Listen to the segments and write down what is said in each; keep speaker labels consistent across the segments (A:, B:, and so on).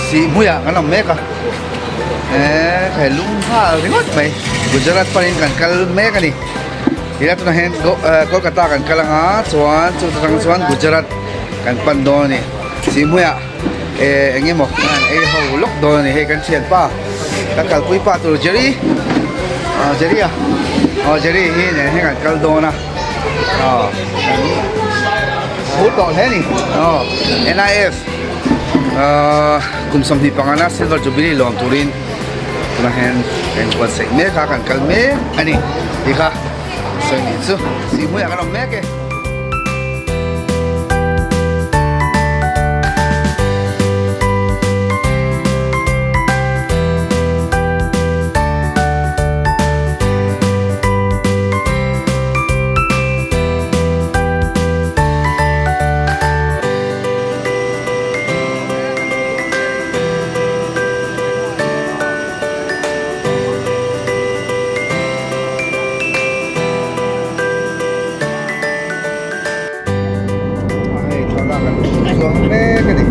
A: Sihhmuiah kan awm mek a, eee khai lung nghal ringawt mai. Gujarat panin kan kal mek a ni. Ila tunah hian Kolkata kan kal anga chuan chu atang chuan Gujarat kan pan dawn a ni. Sihhmuiah eee eng emaw kan han ei ho lawk dawn a ni. Hei kan thianpa ka kalpui pa tur Jerry aw Jerry a aw Jerry hi nen hian kan kal dawn a aw kan phur tawh hle a ni aw NIF ahh kum 25 na silver jubilee lawm turin tunah hian kan inbuatsaih mek a kan kal mek a ni tih kha sawi nih chu sihhmuiah kan awm mek e. Hei thlalak an chuang mek a ni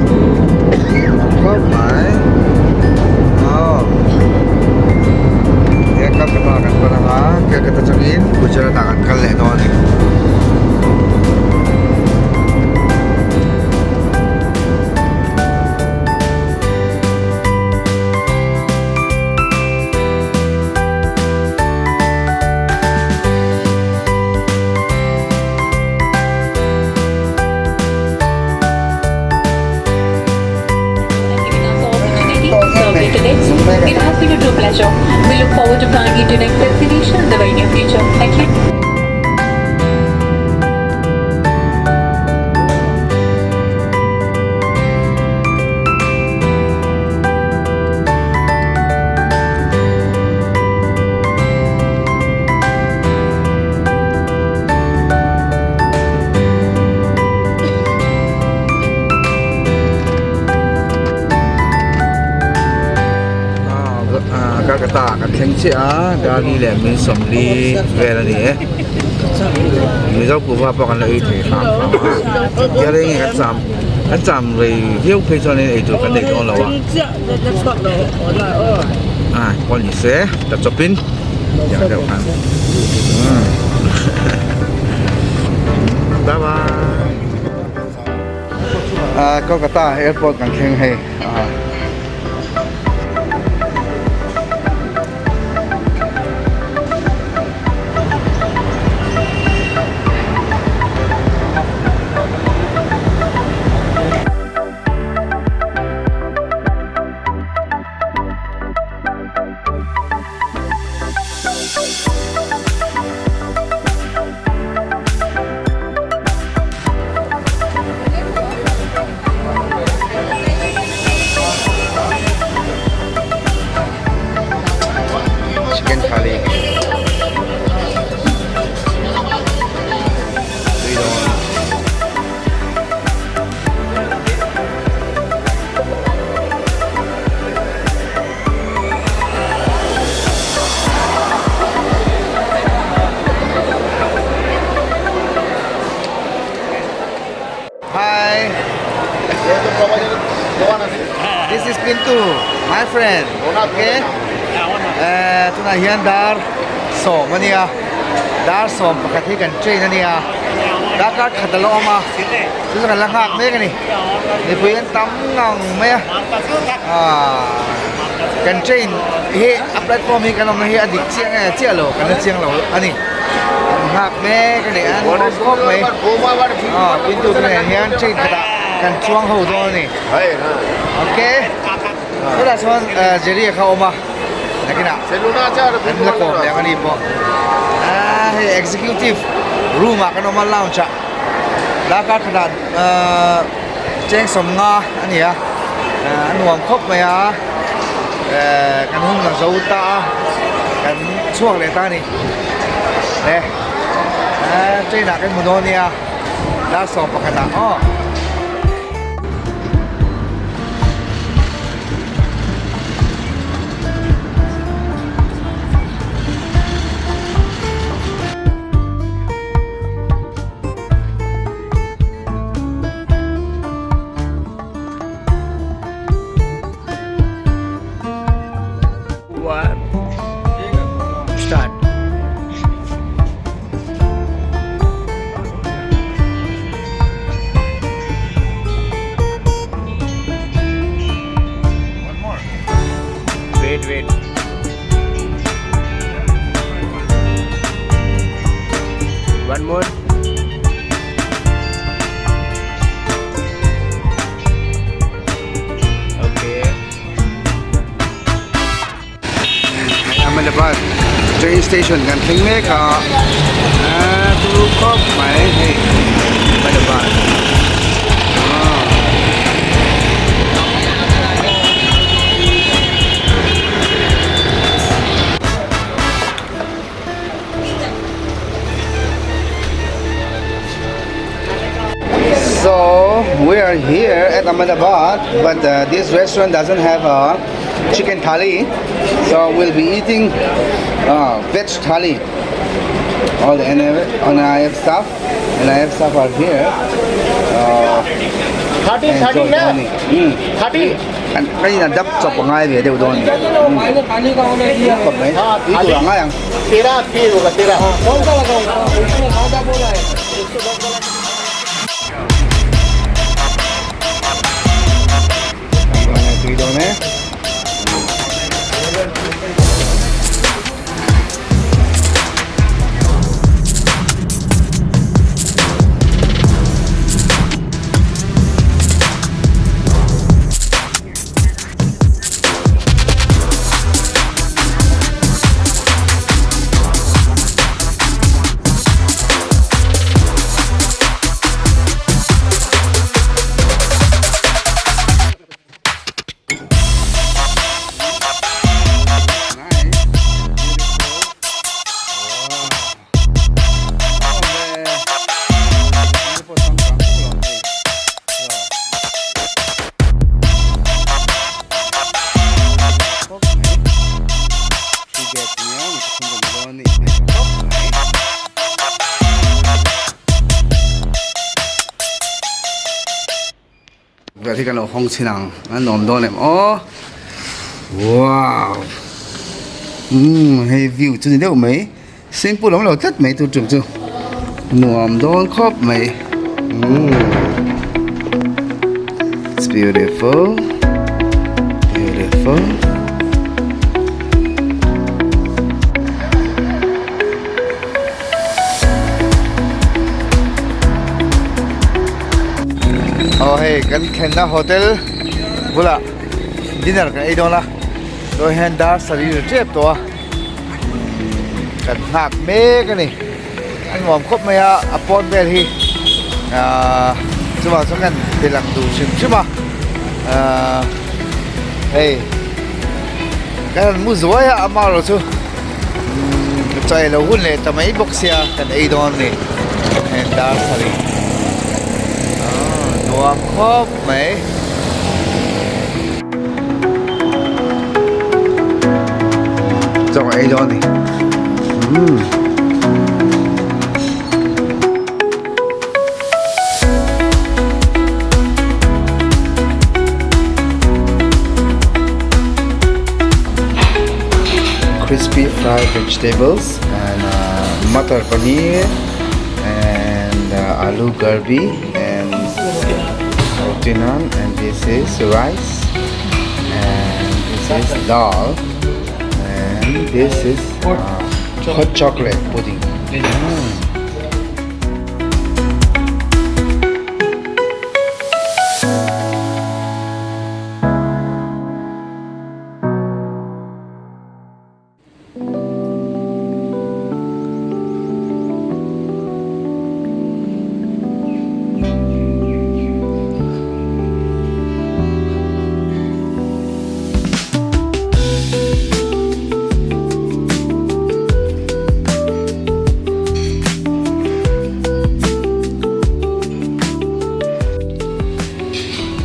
A: khawp mai aw he Kolkata kan pan anga Kolkata atangin Gujarat ah kan kal leh dawn a ni.
B: It has been a true pleasure. We look forward to flying you to next destination in the very near future. Thank you.
A: Kolkata kan thleng chiah a gari leh min 40 vel a ni e Mizo kuhva pawh kan la ei thei hram hram a tial eng nge kan cham kan cham rei viau phei chuanin eitur kan nei dawn lo a a pawh ni se ta chawpin tiang deuh khan bye bye Kolkata airport kan thleng hei Chicken thali tui dawn. Hi. This is Pintu, my friend. Okay. Eh, tunah hian dar sawm a nia. Dar 11 hi kan train a nia. Darkar khat a la awm a. Chu chu kan la nghak mek a ni. Mipui an tam ngang mai a. Ah, kan train hi a platform hi kan awmna hi a dik chiang nge chiah lo kan la chiang lo a ni. Kan nghak mek a ni a nuam khawp mai. Ah, Pintu te nen hian train khatah kan chuang ho dawn a ni. Okay. Chutah chuan Jerry a kha awm a. Nakinah an la kawm leh ang a ni pawh. Ah, hei executive room ah kan awm a lounge ah. Darkar khatah ahh cheng 50 a ni a. A nuam khawp mai a. Ehh kan hun la zo ta a. Kan chhuak leh ta a ni. Eh train ah kan hmu dawn nia. Dar 11 ah aw.
C: Start.
A: One more.
C: Wait, wait. One more. Okay.
A: Ahmedabad train station kan thleng mek a, turu khawp mai hei Ahmedabad. So we are here at Ahmedabad, but this restaurant doesn't have a chicken thali, so we'll be eating veg thali. All the NIF staff, NIF staff are here.
C: 13, 13 na? 13?
A: Cái gì là đắp chọc vào ngay về đều đồn. Khop mai. Tui tur a ngai ang.
C: 13 fees होगा 13.
A: Tui dawn e. Tukverh hi kan lo hawng chhin ang a nuam dawn em aw wow umm hei view chu ni deuh mai swimming pool awm lo tlat mai tur tum chu nuam dawn khawp mai umm it's beautiful beautiful. Aw hei kan thlenna hotel bulah dinner kan ei dawn a chuan hian dar sarih ri tep tawh a kan nghak mek a ni a nuam khawp mai a a pawn vel hi ahh chuvang chuan kan ti lang duh hrim hrim a ahh hei kan han mu zuai a amaherawh chu chaw ei lo hun leh ta mai bawk sia kan ei dawn a ni heng dar sarih nuam khawp mai. Chaw ei dawn a ni umm. Crispy fried vegetables and matar paneer and aloo garbi and roti naan and this is rice and this is dal and this is hot chocolate pudding.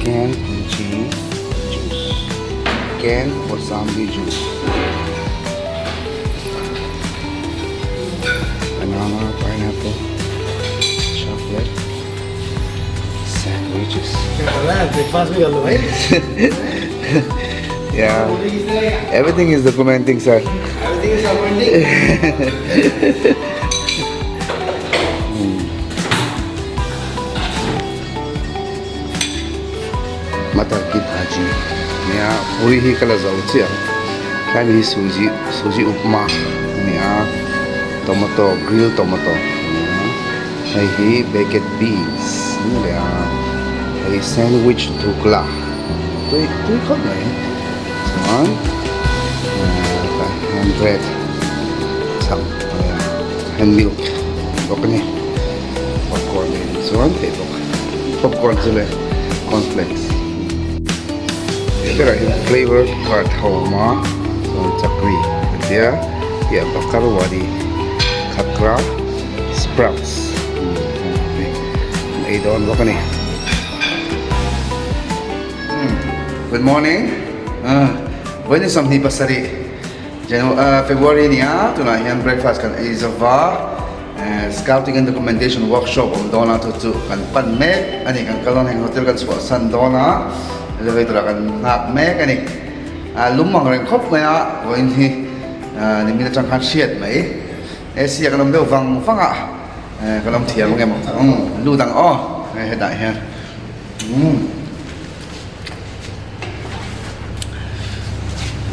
A: Canned kimchi juice. Canned wasabi juice. Banana, pineapple, chocolate, sandwiches.
C: Breakfast bhi kar lo bhai.
A: Yeah, everything is documenting, sir.
C: Everything
A: Matar ki bhaji nia puri hi ka la zo chiah tlai mi hi suji suji upma ania tomato grill tomato ania hei hi baked beans ani leh a hei sandwich dhokla tui tui khawp mai chuan tah hian bread chhang ania hand milk bawk ani popcorn nen chuan theih bawk. Popcorn chu leh cornflakes berah hian flavor card ho a awm a chuan chakri an tia piah bakar wadi khakra sprouts an ei dawn bawk a ni good morning vawiin 27 February a ni a tunah hian breakfast kan ei zova. Scouting and Documentation Workshop awm dawn a, chu chu kan pan mek a ni. Kan kal dawn heng hotel kan chhuahsan dawn a, elevator ah kan nghak mek a ni. Lum ang reng khawp mai a, vawiin hi nimin atang khan hriat mai. AC ah kan awm deuh vang vang a, kan awm thiam ang em aw? Lut ang aw hetah hian.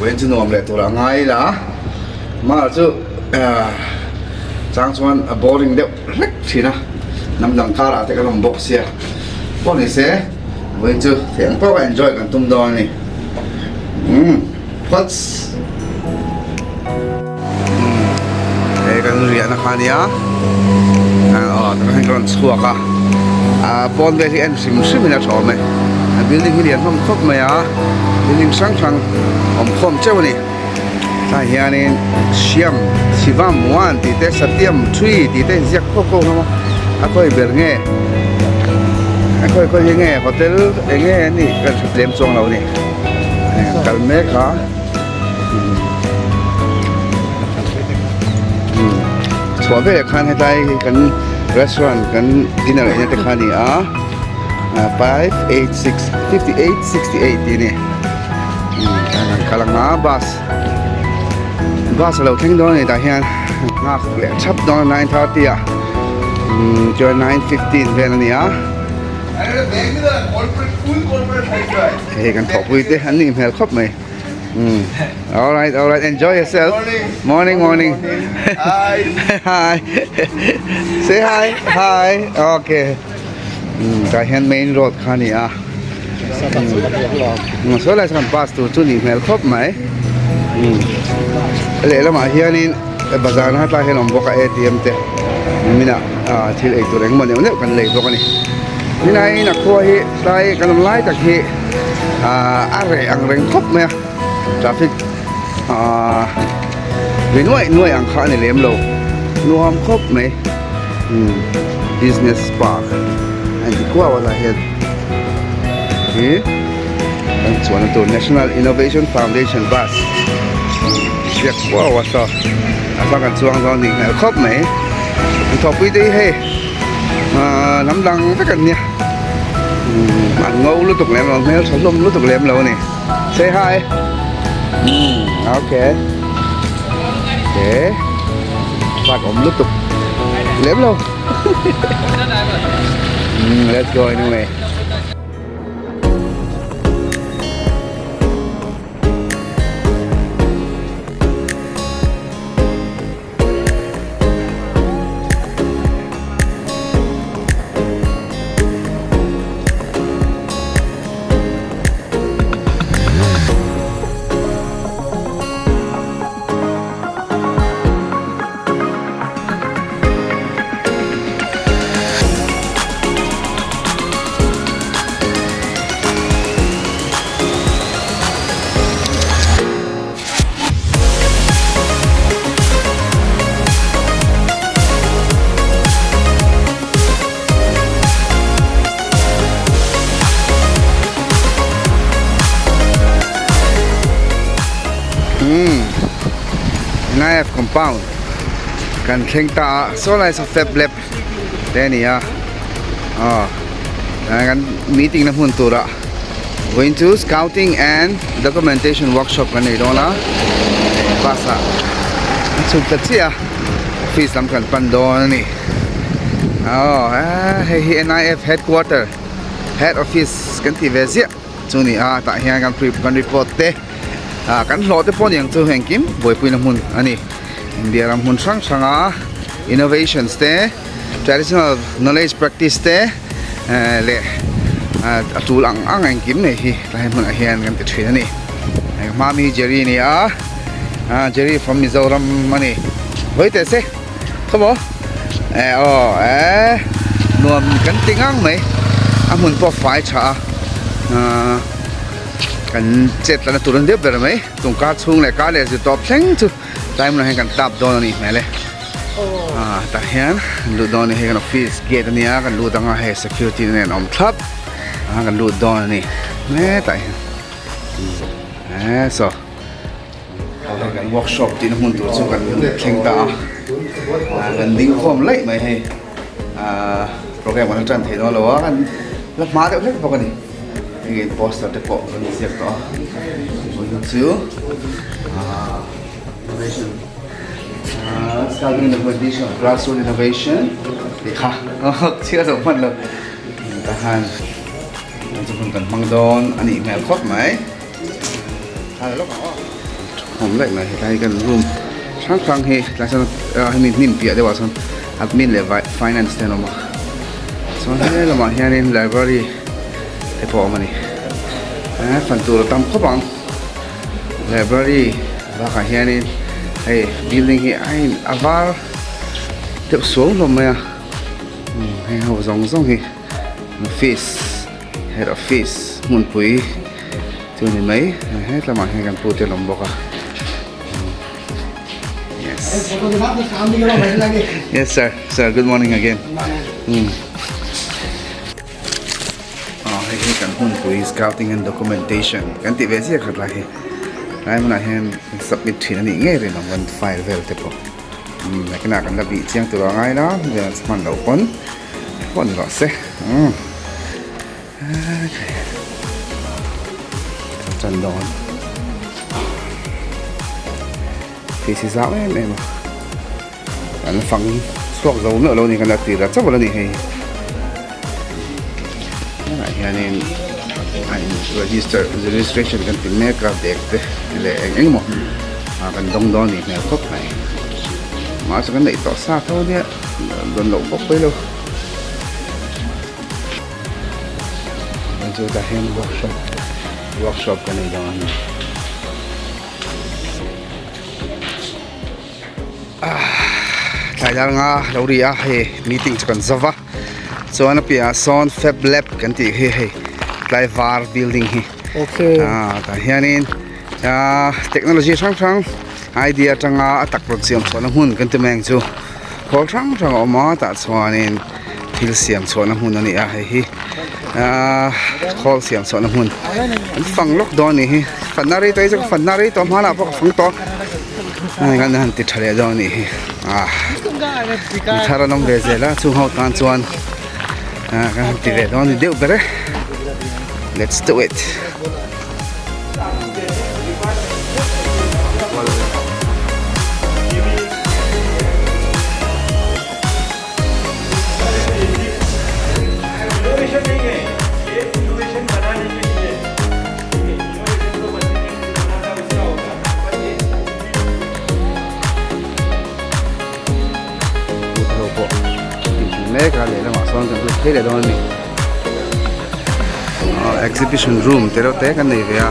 A: Vawiin chu nuam leh tur a ngai ila mahal chu chang chuan a boring deuh hlek thin a hnam dang karah te kan awm bawk sia pawh ni se vawiin chu theih ang tawka enjoy kan tum dawn a ni umm phawts he kan riahna kha ania aw tah hian ka rawn chhuak a ah pawn vel hi en hrim hrim in a tha awm e a building hi lian hlawm khawp mai a building hrang hrang awm khawm teuh a ni tah hianin siam sivam one tih te satyam three tih te inziak khawp khawp hlawm a a khawi ber nge a khawi khawi hi nge hotel eng nge a nih ka hre lem chuang lo a ni kal mek a. Chhuah velah khan hetlai hi kan restaurant kan dinner eina te kha a ni a 5 8 6 58 68 tih a ni tah hian kan kal ang a bus bus a lo thleng dawn a ni tah hian nghak leh thap dawn a 9:30 ah chuan 9:15 vel a ni a. Hei kan thawhpui te an nih hmel khawp mai. Mm. All right, all right. Enjoy yourself. Morning, morning.
D: Hi.
A: Hi. Say hi. Hi. Okay. Tah hian main road kha a ni a. Sawi lai sawn bus tur chu nih hmel khawp mai. Lehlamah hianin bazar na tlai hian a awm bawk a ATM te minah thil ei tur engemaw neuh neuh kan lei bawk a ni. Tunlaiin a khua hi tlai kan awm lai tak hi a reh ang reng khawp mai a traffic ri nuaih nuaih ang kha a ni lem lo nuam khawp mai business park a inti kuau a tah hian hi kan chuanna tur national innovation foundation bus ziak kuau a saw a chuan kan chuang dawn nih hmel khawp mai thawhpui te hi hei. Ahh hnam dang vek an nia umm an ngo lutuk lem lo hmel tha hlawm lutuk lem lo a ni say hi umm okay okay park awm lutuk lem lo umm let's go anyway. Umm NIF compound kan thleng ta a saw lai saw fab lab te a ni a aw kan meeting na hmun turah Vawiin chu scouting and documentation workshop kan nei dawn a bus ah. A chhuk ta chiah a office lam kan pan dawn a ni aw hei hi N_I_F headquarter head office kan tih ve ziah chu ni a tah hian kan kan report te ah kan hlawh te pawh ni ang chu engkim buaipuina hmun a ni India ram hmun hrang hrang a innovations te traditional knowledge practice te leh a tul ang ang engkim nei hi tlai hmunah hian kan ti thin a ni hma mi hi Jerry a ni a ah Jerry from Mizoram a ni vawi teh se khawmaw eh aw eh nuam kan ti ngang mai a hmun pawh fai tha a ah kan chet tla na tur an deuh ber mai tum kar chhung leh kar leh zir tawp thleng chu tlai hmunah hian kan tap dawn a nih hmel e ah tah hian kan lut dawn a ni hei kan office gate a nia kan lut anga hei security te nen a awm thlap ah kan lut dawn a ni hetah hian eh saw hei kan workshop tihna hmun tur chu kan thleng ta a ah kan ding khawm laih mai hei ah program kan la tan thei dawn lo a kan la hma deuh hlek bawk a ni. Heng in poster te pawh kan ziak tawh a vawiin chu ahh innovation ahh starting innovation grassroot innovation tih kha chhiar zo hman lo tah khan chu hun kan hmang dawn a nih hmel khawp mai thla lawk ang aw awm laih mai hetlai kan room hrang hrang hi tlai sawn hemi hnim piah deuh ah sawn admin leh finance te an awm a chuan he lamah hianin library te pawh a awm a ni eh fan tur a tam khawp ang library bakah hianin hei building hi a in a var deuh suau hlawm mai a heng ho zawng zawng hi office head office hmunpui chu a ni mai hetlamah hian kan pu te an awm bawk a yes yes sir sir good morning again. Aw hei hi kan hmunpui scouting and documentation kan tih ve ziah khat lai hi tlai hmunah hian kan submit thin a nih ngei rinawm kan file vel te pawh umm nakinah kan la bih chiang tur a ngai la vel hman loh pawn pawh ni rawh se umm tan dawn thil chi zau em em a. An fang chhuak zo meuh lo ni kan la tir a chauh a la ni hei. Tunah hianin a in register registration kan ti mek a bag te leh eng eng emaw ah kan dawng dawn a nih hmel khawp mai. Mahse kan neih tawh sa tho ania dawn loh bawk mai lo. Chutah hian workshop workshop kan nei dawn a ni. Thlai dar nga lo ri a hei meeting chu kan zauh va chuan a piahah sawn fab lab kan tih hi hei tlai var building hi ah tah hianin ah technology hrang hrang idea atanga a tak rawn siam chhuahna hmun kan ti mai ang chu khawl hrang hrang a awm a tah chuanin thil siam chhuahna hmun a ni a hei hi ah khawl siam chhuahna hmun an fang lawk dawn a nih hi fanna rei tawh hi chu ka fanna rei tawh hmanah pawh ka fang tawh a kan han ti tha leh dawn a nih hi ah mi thar an awm ve zel a chung ho tan chuan ah kan han ti ve dawn a ni deuh ber e let's do it. Ho pawh tih mek a lehlamah sawn kan lut phei leh dawn a ni exhibition room te reuh te kan nei ve a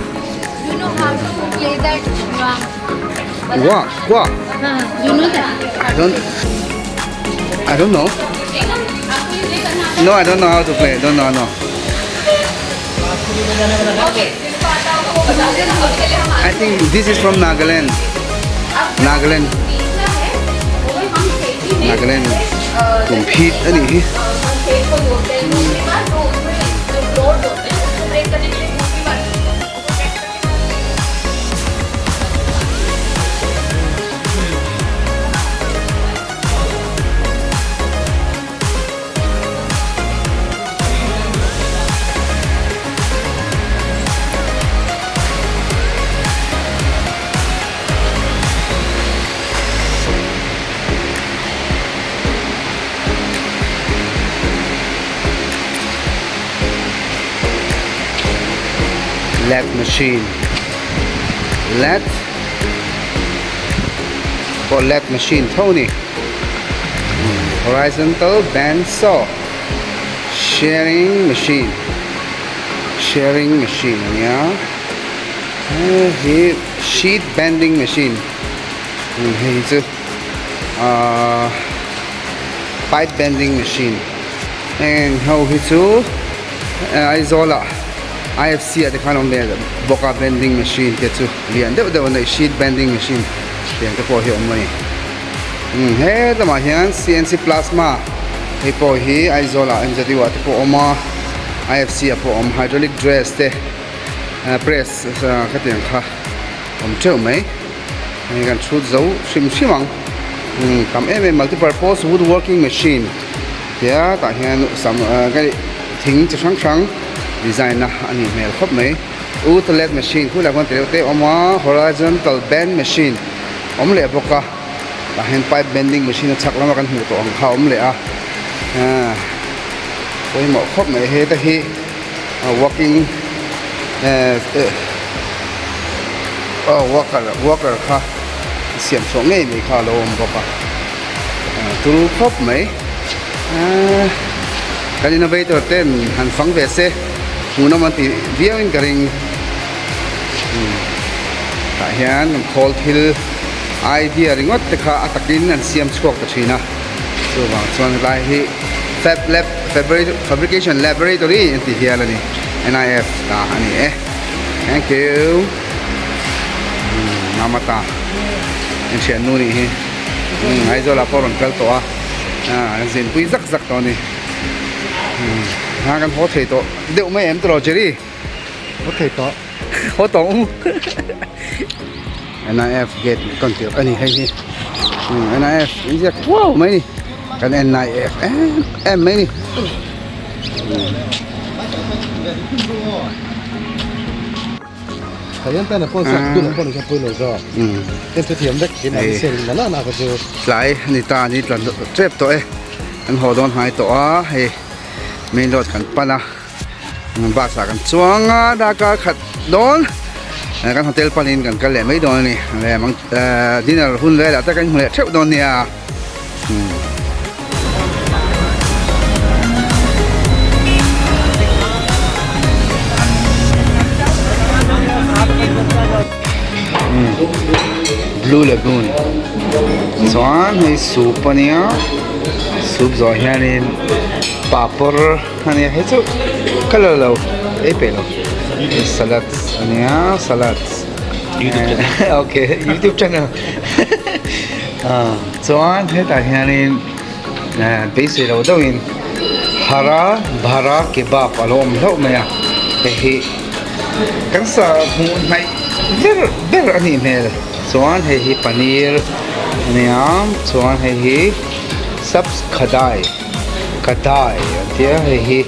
A: Wah, wah. I don't I don't know. No, I don't know how to play. Don't know, no. I think this is from Nagaland. Nagaland. Nagaland. Tumphit ani hi. Lathe machine lathe pawh lathe machine tho a ni horizontal band saw shearing machine shearing machine a nia hei hi sheet bending machine hei hi chu ahh pipe bending machine heng ho hi chu Aizawl ah I_F_C ah te khan awm ve bawk a bending machine te chu lian deuh deuh an nei sheet bending machine tiang te pawh hi a awm a ni umm he lamah hian C_N_C plasma hei pawh hi Aizawl ah M_Z_U ah te pawh a awm a I_F_C ah pawh a awm hydraulic dress te press khatiang kha awm teuh mai. Hei kan chhut zo hrim hrim ang umm tam em em multi purpose wood working machine tia tah hian sam ka thing chi hrang hrang design na a nih hmel khawp mai wood lathe machine khulai khuan tereuh te a awm a horizontal bend machine awm leh bawk a tah hian pipe bending machine a chhak lama kan hmuh tawh ang kha a awm leh a ahh pawimawh khawp mai heta hi working ehh. Aw worker worker kha siam chhuah ngei mai kha a lo awm bawk a turu khawp mai ahh kan innovator ten han fang ve se hmuhnawm an tih viau in ka ring tah hian kan khawl thil idea ringawt te kha a takin an siam chhuak ta thin a chuvang chuan helai hi fab lab fabrication laboratory an tih hial a ni N_I_F ta a ni e. Thank you. Mamata. In thian nu nih hi. Aizawl ah pawh rawn kal tawh a. Ah, zin pui zak zak tawh a ni. Ha kan haw thei tawh deuh mai em tawh Jerry.
C: Haw thei tawh.
A: Haw tawh u. NIF gate kan tirh a ni hei hi. NIF in ziak wow mai ni. Kan NIF em em mai ni. Tlai a ni ta a ni tlan tep tawh e an haw dawn hnai tawh a hei main road kan pan a bus ah kan chuang a darkar khat dawn kan hotel panin kan kal leh mai dawn a ni dinner hun velah te kan hmu leh theuh dawn nia. Blue Lagoon chuan hei soup a nia soup zawh hianin papawr a nia hei chu ka la lo ei peih lo salad a nia salad okay youtube channel. Chuan hetah hianin beisei loh deuhin hara bhara kebab a lo awm hlauh mai a hei hi kan sa hmuh hnaih ber ber a nih hmel chuan hei hi paneer a nia chuan hei hi sabz khadai kadai an tia hei hi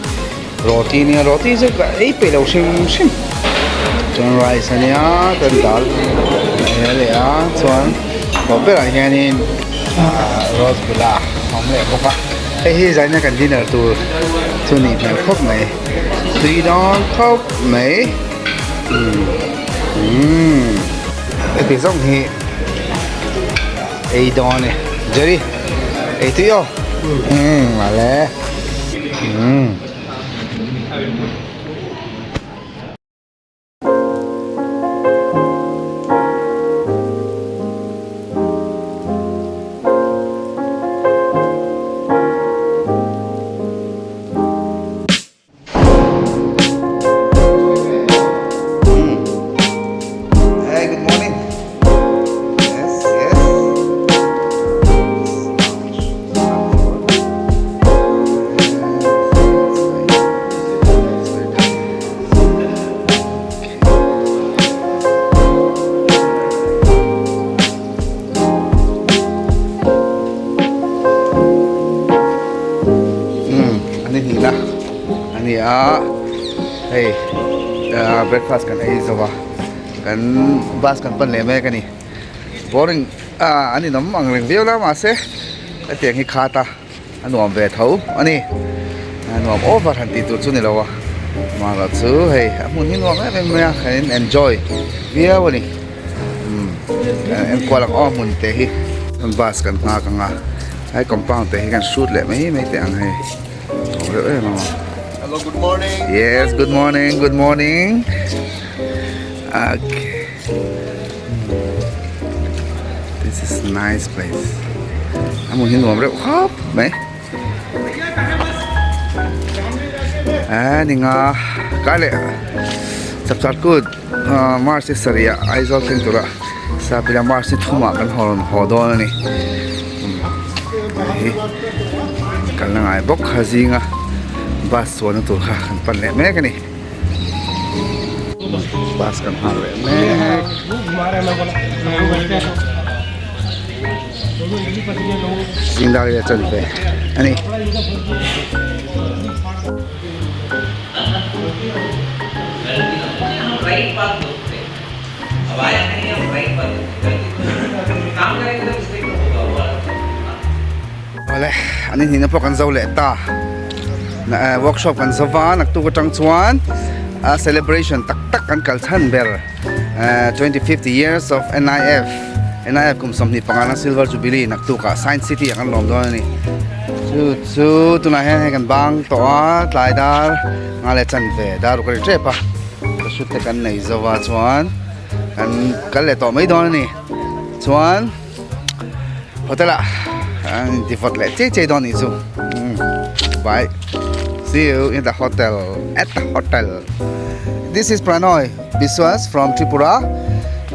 A: roti a nia roti chu ka ei peih lo hrim hrim chuan rice a nia chuan dal a leh a chuan tawp berah hianin ah rasgulla a awm leh bawk a hei hi zaina kan dinner tur chu nih hmel khawp mai tui dawn khawp mai umm heti zawng hi ei dawn e Jerry ei tui aw umm ale. Hey, good morning. Yes, yes. Ani hnih na ani a hei breakfast kan ei zo a kan bus kan pan leh mek ani boring ah an inawm ang reng viau la mahse hetiang hi khat a a nuam ve tho a ni a nuam over han tih tur chu ni lo a. Amaherawh chu hei a hmun hi nuam em em mai a kan in enjoy viau a ni umm kan enkual ang aw a hmun te hi bus kan nghak ang a hei compound te hi kan hrut leh mai mai teh ang hei awm reuh em ang
C: Hello good morning
A: yes good morning good morning okay this is nice place a hmun hi nuam reuh khawp mai. Ninga kai leh chapchar kut March ni sarih ah Aizawl thleng tura Sapila March ni thumah kan haw haw dawn a ni hei hi kalna ngai bawk kha zinga bus chuanna tur kha kan pan leh mek a ni bus kan nghak leh mek. Zingdar hi a chan ve a ni. Awle an inhnih na pawh kan zo leh ta workshop kan zo va naktuk atang chuan a celebration tak tak kan kal chhan ber. 2050 years of NIF NIF kum 25 na silver jubilee naktukah science city ah kan lawm dawn a ni chu chu tunah hian hei kan bang tawh a tlai dar nga leh chan ve dar ruk a ri tep a ka shoot te kan nei zo a chuan kan kal leh tawh mai dawn a ni chuan hotel ah an inti vawt leh chei chei dawn a nih chu bye see you in the hotel at the hotel this is Pranoy. Biswas from Tripura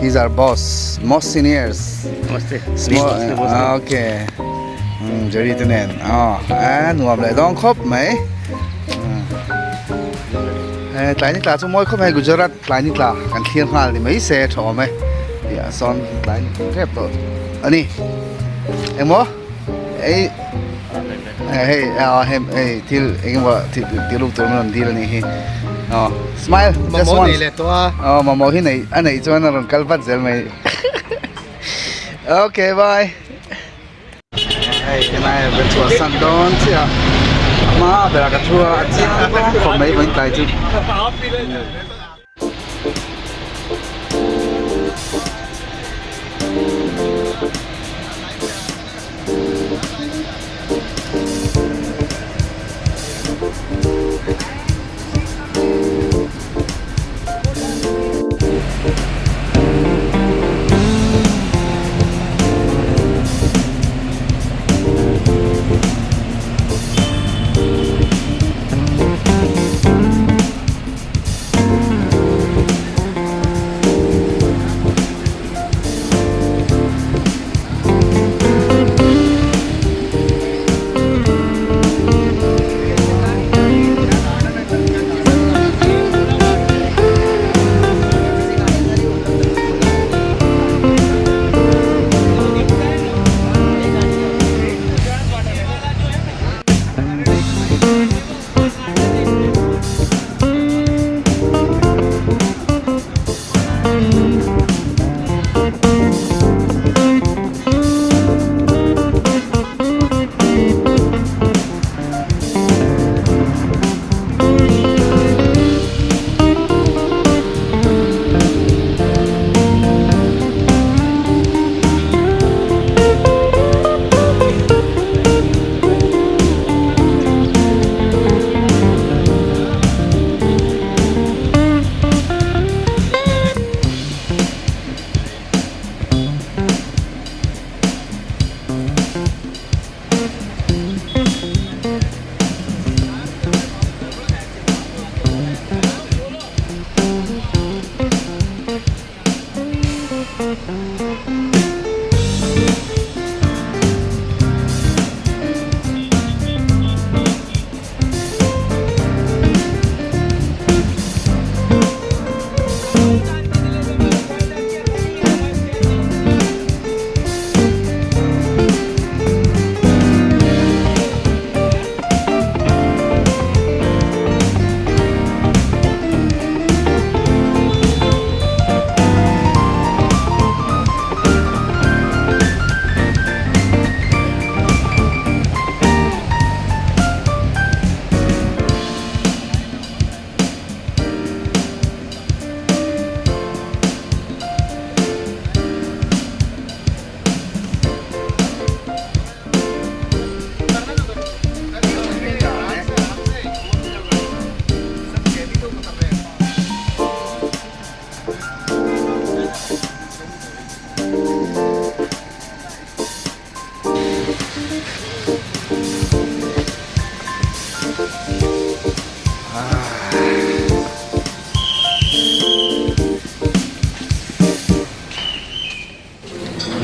A: he's our boss most seniors
C: Namaste
A: small okay Jerry te nen aw a nuam leh dawng khawp mai he tlai ni tla chu mawi khawp mai Gujarat tlai ni tla kan thlir nghal ni mai se tha awm e tih ah sawn tlai ni tep tawh a ni engmaw ei hei hei hei thil engemaw thil ruk tur an rawn dil a nih hi aw smile just once aw mamawh hi neih a neih chuan a rawn kal vat zel mai okay bye hei helai ah kan chhuah san dawn chiah a hma berah ka thu a a chiang khawp mai vawiin tlai chu.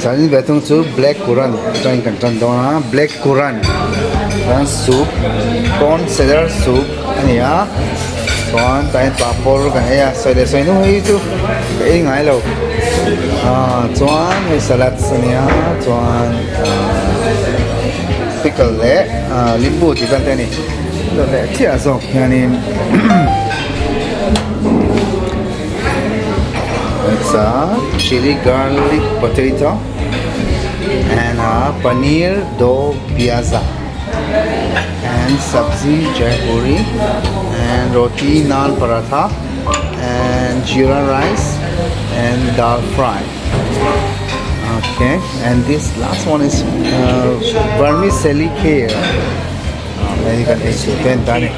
A: Zanin ve thung chu black currant atangin kan tan dawn a black currant chuan soup corn cedar soup a ni a chuan tah hian papawr kan ei a sawi leh sawi hnu hi chu ka ei ngai lo ah chuan hei salads a nia chuan ah pickle leh ah limbu tih vel te a ni leh chiah zawk hianin. It's a chili garlic potato and a paneer do pyaza and sabzi jaipuri and roti naan paratha and jeera rice and dal fry. Okay, and this last one is uh, vermicelli kheer. Hei kan ei tur te an ta a ni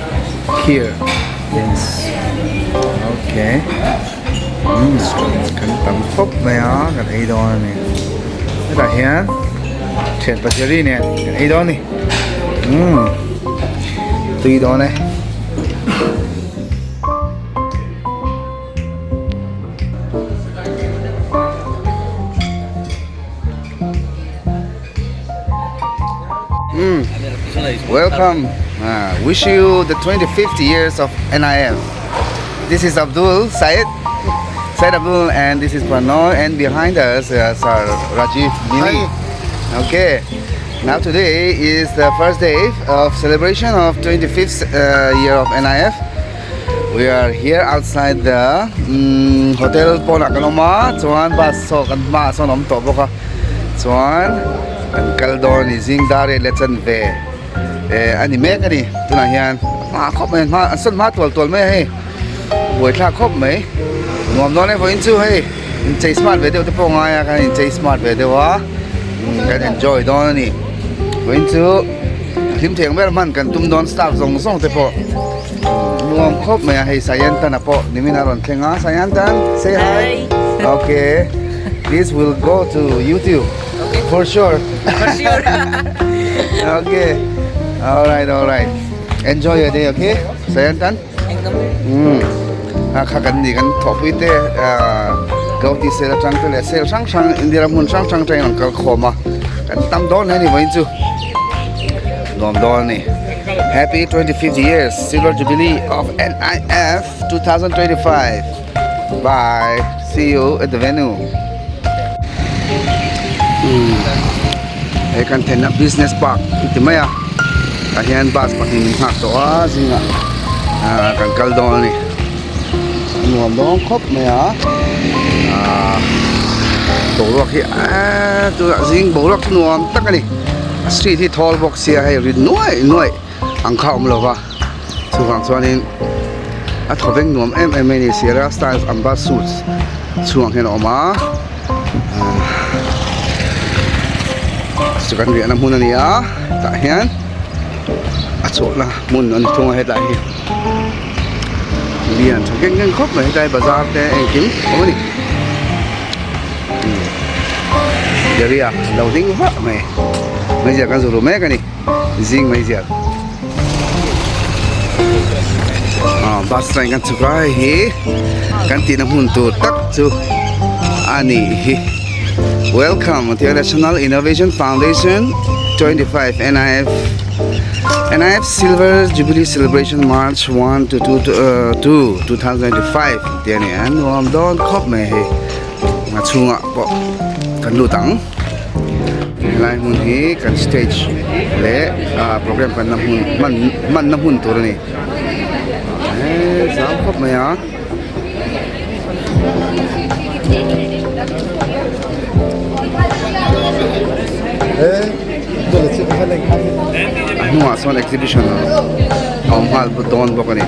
A: kheer yes okay umm kan tam khawp mai a kan ei dawn a ni hetah hian thian pacheri nen kan ei dawn a ni umm tui dawn e. Welcome. Wish you the 25th years of NIF. This is Abdul Syed. Syed Abdul and this is Pranoy and behind us is our Rajiv Mini. Okay. Now today is the first day of celebration of 25th year of NIF. We are here outside the um hotel pawnah kan awm a chuan bus saw kan hmaah sawn a awm tawh bawk a chuan kan kal dawn a ni zing dar riat leh chanve eh a ni mek a ni tunah hian a hma khawp mai hma an sawn hma tual tual mai a hei buaithlak khawp mai nuam dawn e vawiin chu hei inchei smart ve deuh te pawh a ngai a kan inchei smart ve deuh a kan enjoy dawn a ni vawiin chu hlim thei ang ber hman kan tum dawn staff zawng zawng te pawh. Nuam khawp mai a hei Sayantana pawh nimin a rawn thleng a Sayantan say hi okay this will go to YouTube for sure
B: for sure
A: okay all right all right enjoy your day okay Sayantan um a kha kan ni kan thawhpui te Gauti sel atang te leh sel hrang hrang India ram hmun hrang hrang atangin an kal khawm a kan tam dawn hle a ni vawiin chu nuam dawn a ni. Happy 25th years Silver Jubilee of NIF 2025. Bye. See you at the venue. Hei kan thenna business park ti mai a tah hian bus pahnih min nghak tawh a zingah kan kal dawn a ni nuam dawn khawp mai a boruak hi eee tunah zing boruak chu nuam tak a ni. Street hi thawl bawk sia hei ri nuaih nuaih ang kha a awm lo va chuvang chuanin a thaw veng nuam em em mai a ni Sierra styles amba suits chhungah hian a awm a chu kan riahna hmun a ni a tah hian a chawlhna hmun a ni thung a hetlai hi lian tha keng keng khawp mai hetlai bazar te engkim a awm a ni. Area lo ding vah mai meizial kan zuru mek a ni zing meizial ah bus train kan chhuk a hei hi kan tihna hmun tur tak chu a ni hi welcome to National Innovation Foundation 25 NIF NIF Silver Jubilee Celebration March 1 to 2 2 2025 tih a ni a nuam dawn khawp mai hei. A chhungah pawh kan lut ang helai hmun hi kan stage leh ah program kan na hmun hman hmanna hmun tur a ni eee zau khawp mai a. A hnungah sawn exhibition a awm nghal dawn bawk a ni.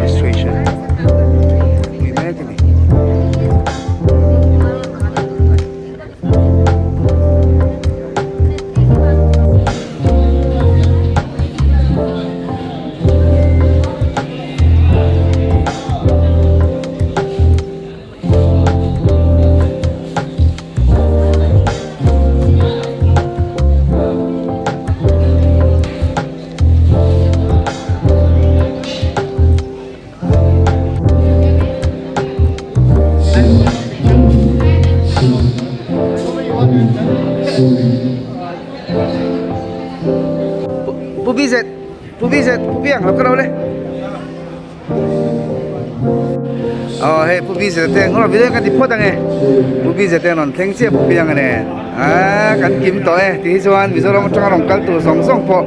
A: Registration. Piang lo kal le. Aw hei Pu Bize te ngawr video kan ti phawt ange. Pu Bize te rawn thleng chiah Pu Pianga nen. Ah kan kim tawh e ti hi chuan Mizoram atanga rawn kal tur zawng zawng pawh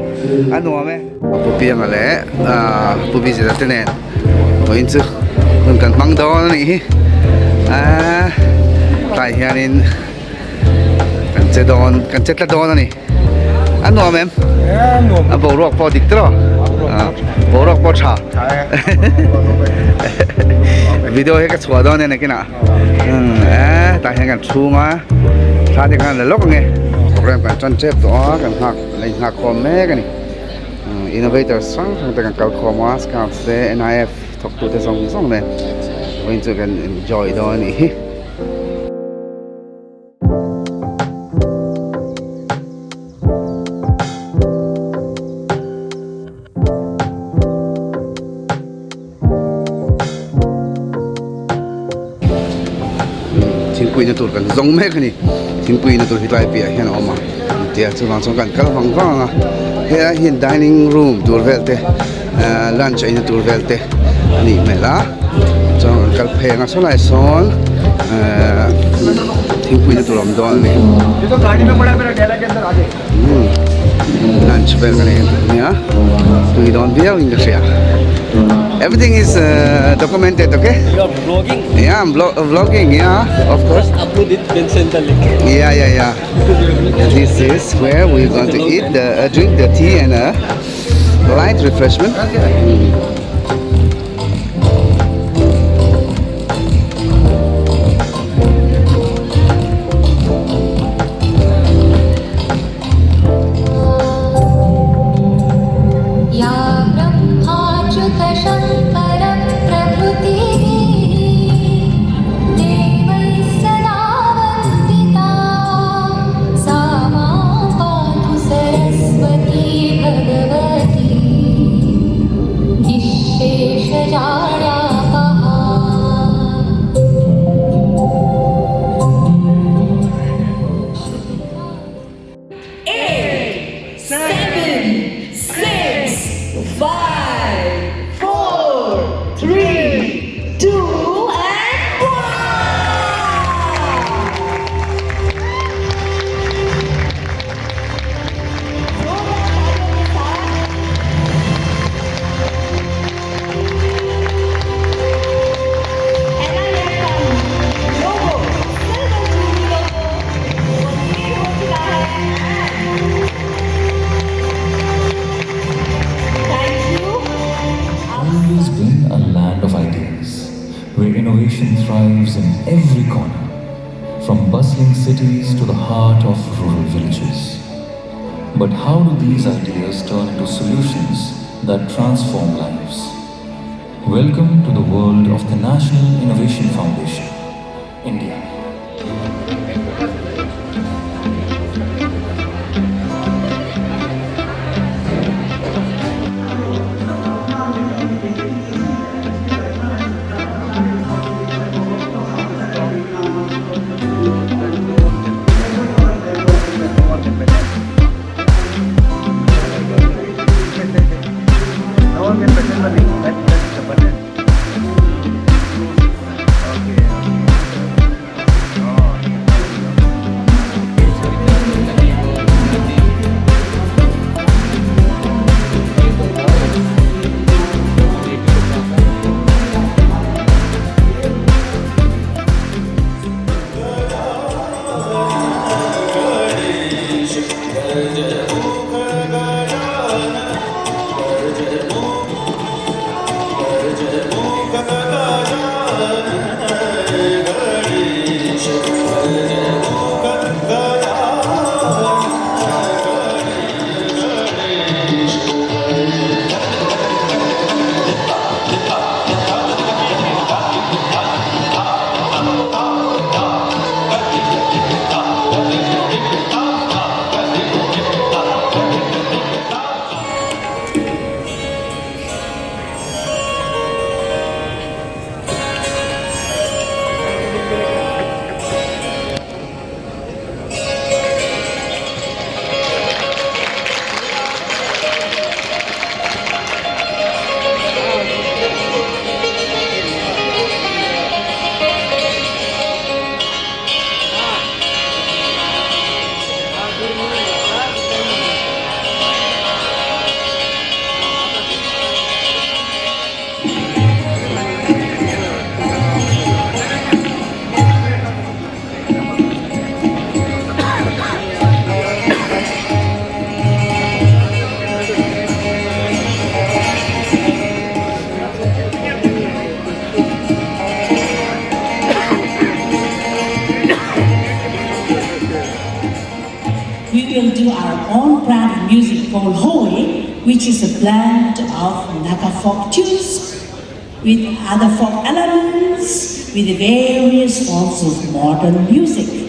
A: a nuam e. Pu Pianga leh Pu Bize te nen vawiin chu hun kan hmang dawn a nih hi. Ah tlai hianin kan che dawn kan che tla dawn a ni. A nuam em? A boruak pawh dik tawh. Boruak pawh tha. Video hi ka chhuah dawn nen kinah. Eh, tah hian kan chhung a. Thla te khan la lawk ange. Program kan tan tep tawh a, kan nghak la inghak khawm mek a ni. Innovators hrang hrang te kan kal khawm a, Scouts te, NIF thawktu te zawng zawng nen. Vawiin chu kan enjoy dawn a nih hi. Thingpui na tur kan zawng mek a ni thingpui na tur hi tlai piah hian a awm a tia chuvang chuan kan kal vang vang ang a helai hian dining room tur vel te ahh lunch eina tur vel te a nih hmel a chuan kan kal phei ang a sawlai sawn ahh thingpui na tur a awm dawn a ni lunch vel kan ei tur a nia tui dawn viau in ka hria everything is documented okay
D: You are vlogging?
A: Yeah I'm vlogging yeah of course
D: Upload it then send the link.
A: Yeah yeah yeah this is where we're going to eat the drink the tea and light refreshment.
E: या ब्रह्माच्युतशङ्करप्रभृतिभिः देवैः सदा वन्दिता सा मां पातु सरस्वती भगवती निःशेषजाड्यापहा।
B: Eight, seven, six, five, four, three, two, and one. Logo, silver jubilee logo, वो हो चुका है। Thank you.
F: Always been a land of ideas, where innovation thrives in every corner, from bustling cities to the heart of rural villages. But how do these ideas turn into solutions that transform lives? Welcome to the world of the National Innovation Foundation, India.
G: will do our own brand of music called Hoi, which is a blend of Naga folk tunes with other folk elements, with various forms of modern music.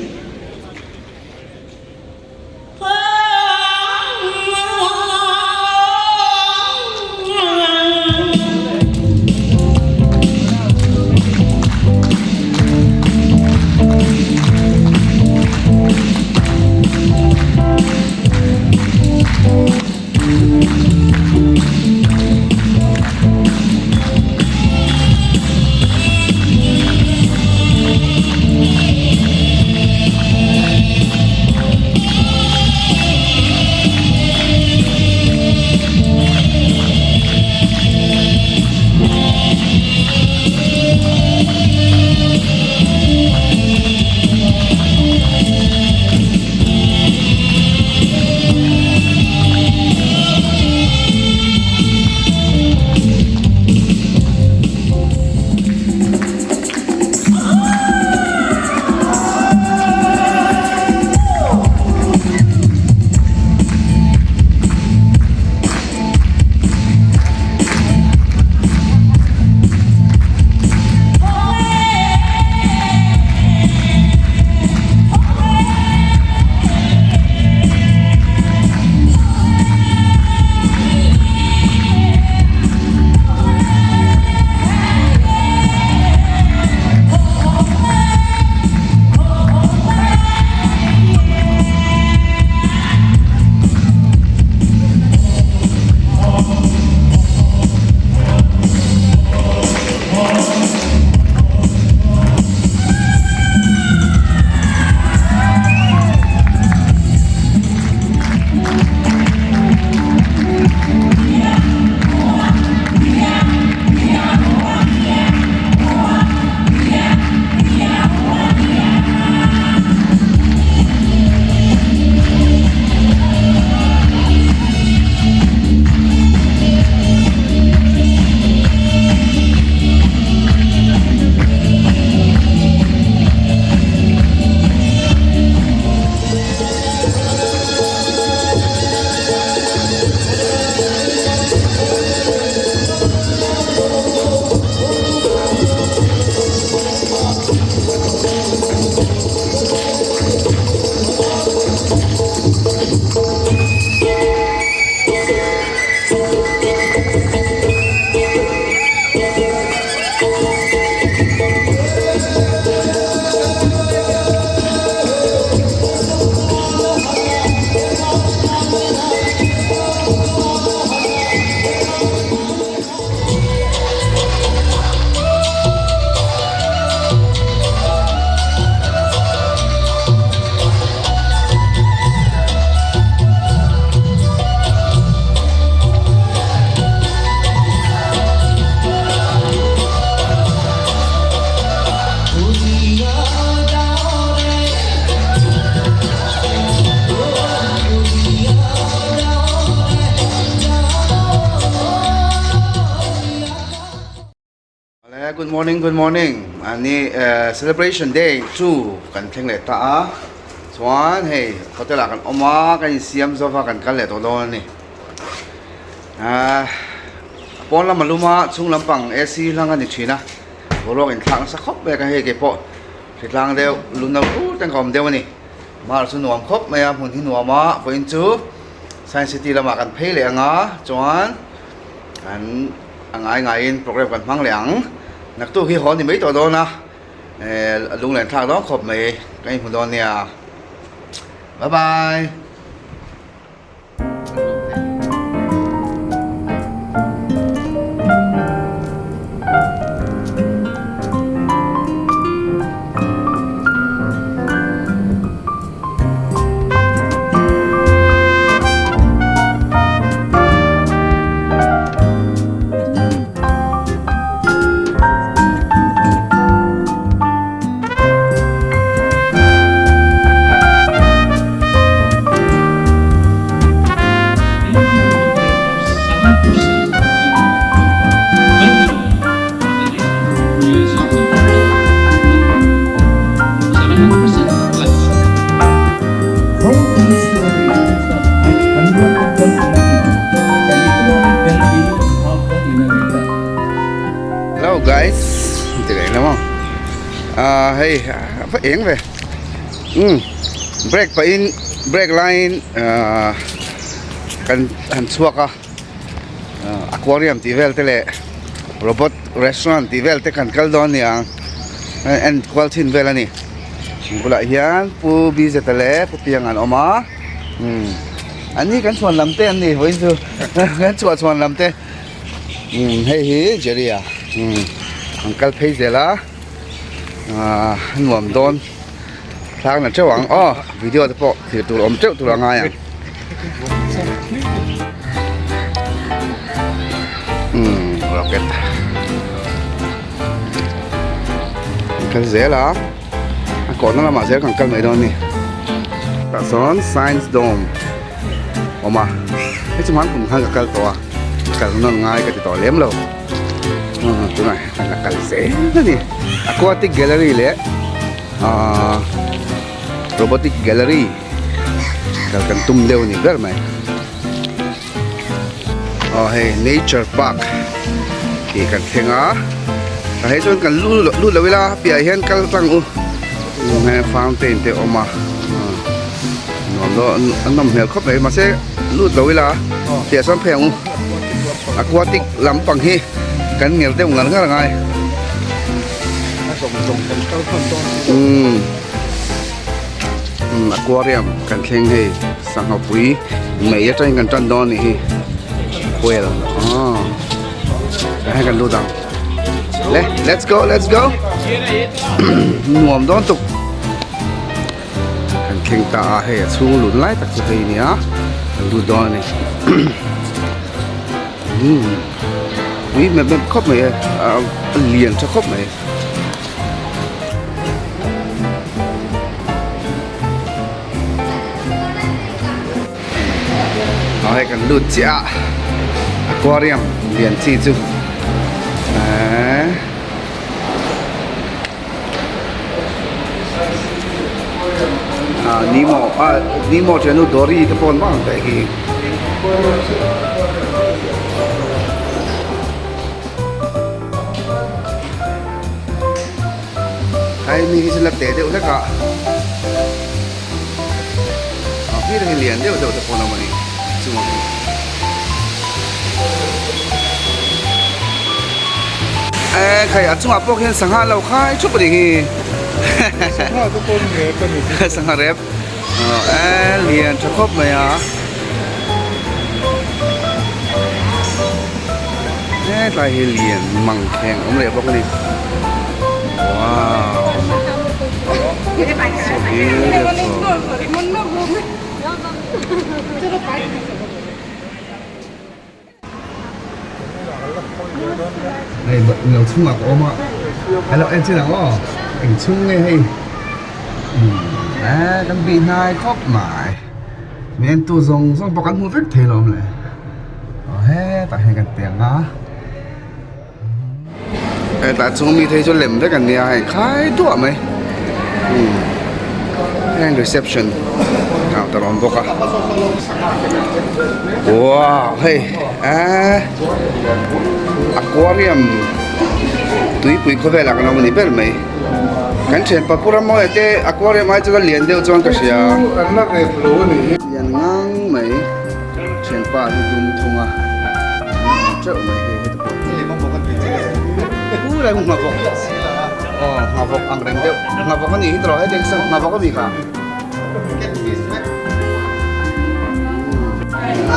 A: Good morning good morning ani celebration day chu kan thleng leh ta a chuan hei hotel ah kan awm a kan insiam zawk a kan kal leh tawh dawn a ni ahh pawn lam a lum a chhung lampang ac hlang a ni thin a boruak inthlak nasa khawp mai a ka hei keipawh hritlang deuh lu no fur ten ka awm deuh a ni mar chu nuam khawp mai a hmun hi nuam a vawiin chu science city lamah kan phei leh ang a chuan Kan a ngai ngaiin program kan hmang leh ang. Naktuk hi haw ni mai tawh dawn a, eh lunglen thlak dawn khawp mai ka inhmu dawn nia. Bye bye. Ti leh lo maw ah hei a va eng ve umm break pahin break laiin ah kan han chhuak a aquarium tih vel te leh robot restaurant tih vel te kan kal dawn a ni ang en kual chhin vel a ni bulah hian pu bizet a leh pu piang an awm a umm an ni kan chhuan lam te an ni vawiin chu kan chhuah chhuan lam te. Umm hei hi Jerry a umm an kal phei zel a ahh a nuam dawn thlak na teuh ang aw video te pawh thlir tur awm teuh tur a ngai ang umm rocket an kal zel a a kawhna lamah zel kan kal mai dawn a ni tah sawn science dome. awm a hei chu hman kum khan ka kal tawh a kal nawn ngai ka ti tawh lem lo tunah hian ka kal zel a ni aquatic gallery leh ahh robotic gallery kal kan tum deuh a ni ber mai aw hei nature park tih kan thleng a tah hi chuan kan lut lut lo ila a piahah hian kal tlang u fountain te a awm a. Nuam daw a nawm hmel khawp mai mahse lut lo ila piah sawn phei ang u aquatic lampang hi kan ngel deuh ngar ngar angai umm umm aquarium kan thleng hei sangha pui mei atangin kan tan dawn a nih hi well aw tah hian kan lut ang le let's go let's go nuam dawn tuk. Kan thleng ta a hei a chhung lun lai tak chu hei a nia kan lut dawn a ni umm ui mep mep khawp mai e a lian tha khawp mai aw hei kan lut chiah a aquarium lian chi chu eee. Ah Nemo ah Nemo thian nu Dory te pawh an vang ang teh hi. Hai mi hi chu la teh deuh hlek a ah khi te hi lian deuh deuh te pawh an awm a ni chungah khi. Eh khai a chungah pawh khian sangha lo khai thup a ni hi
C: Sangha te pawh rep a ni
A: sangha rep eh lian tha khawp mai a hetlai hi lian mang kheng awm leh bawk a ni wow so beautiful. Hei lo chhungah ka awm a hello en chin ang aw eng chhung nge hei eh kan bih hnai khawp mai mi en tu zawng zawng pawh kan hmu vek thei lo awm le aw hetah hian kan piang a hetah chung mi te hi chu lem vek an nia hei khai duah mai umm heng reception counter a awm bawk a wow hei eee aquarium tuipui khawvelah kan awm a ni ber mai kan thianpa pu Ramawia te aquarium ai chuan a lian deuh chuan ka hria lian ngang mai. Thianpa hi dum thung a an teuh mai hei heti pawh hi u lai ngha vawk aw ngha vawk ang reng deuh ngha vawk a nih hi tawh heti ang ngha vawk a ni kha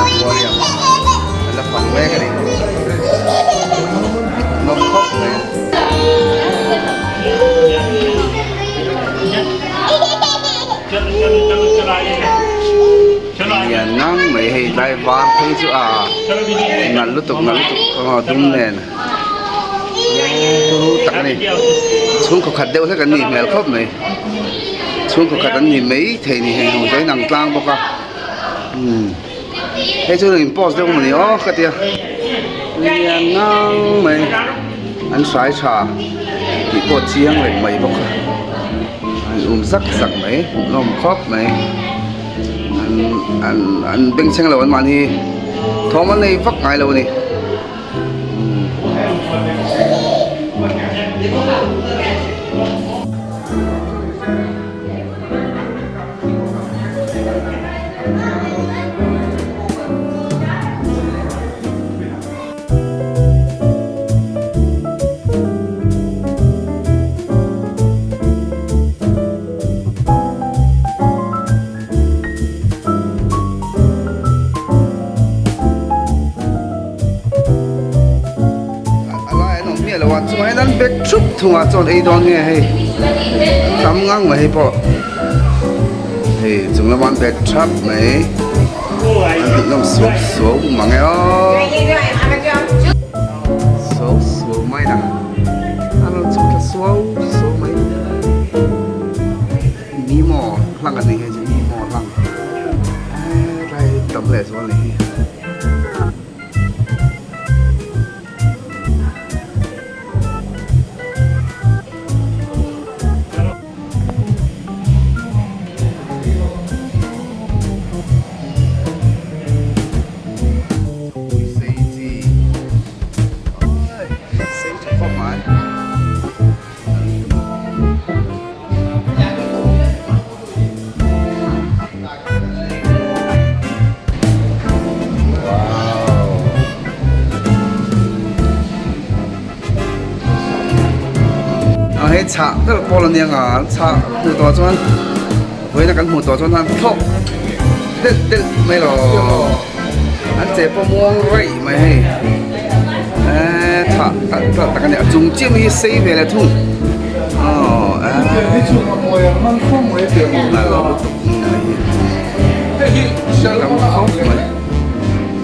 A: aquarium a la fang mek a ni nawm khawp mai. Lian ngang mai hei tlai var phei chu a nalh lutuk nalh lutuk aw dum nen turu tak a ni chhungkaw khat deuh hlek an nih hmel khawp mai chhungkaw khat an ni mai thei ni hei ho chu a inang tlang bawk a umm hei chu in post deuh emaw ni aw ka tia lian ngang mai an hrai tha tih pawh chiang reng mai bawk a an um zak zak mai hmuhnawm khawp mai. An an an bengchheng lo an mahni thawm an nei vak ngai lo a ni. thungah chuan ei dawn nge hei tam ngang mai hei pawh hei chung lama an bet thap mai an hmuh nawm suau suau mang e aw suau suau mai na a rawn chhuk thla suau suau mai ni maw hlang a ni hei chu ni maw hlang hetlai tam leh zual a ni hi. Hei chhah ber pawl a nia nga an chhah hmuh tawh chuan vawiina kan hmuh tawh chuan an thlawk delh delh mai lo an che pawh muang raih mai hei eee chhah tak tak tak a ni a chung chiah hi sei ve leh thung aw eee tam khawp mai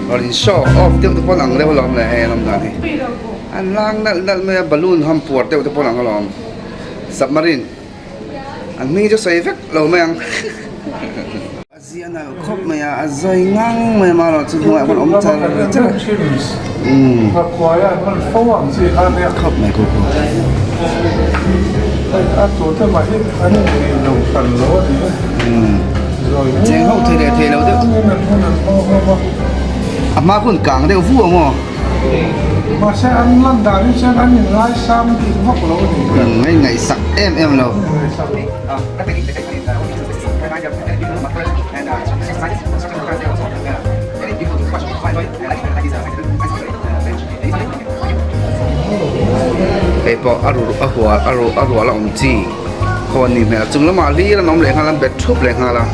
A: rawn in show off deuh te pawn ang deuh alawm le hei an awm dan hi an lang nalh nalh mai a balloon ham puar deuh te pawn ang alawm submarine an hming chu sawi vek lo mai ang. A zia nalh khawp mai a a zai ngang mai a marawh chu hnuaiah khawn awm char char a khawp mai khaw khaw. Cheng ho thei leh thei lo deuh a hma hun kang deuh vu ang aw.
C: Mahse an lan dan hi chuan an inngaisang bik vak lo a ni.
A: An ngaihsak em em lo. Hei pawh a ru a hual a ru a rual a awm chi ho a nih hmel a chung lamah hlir an awm leh nghal a an bet thup leh nghal a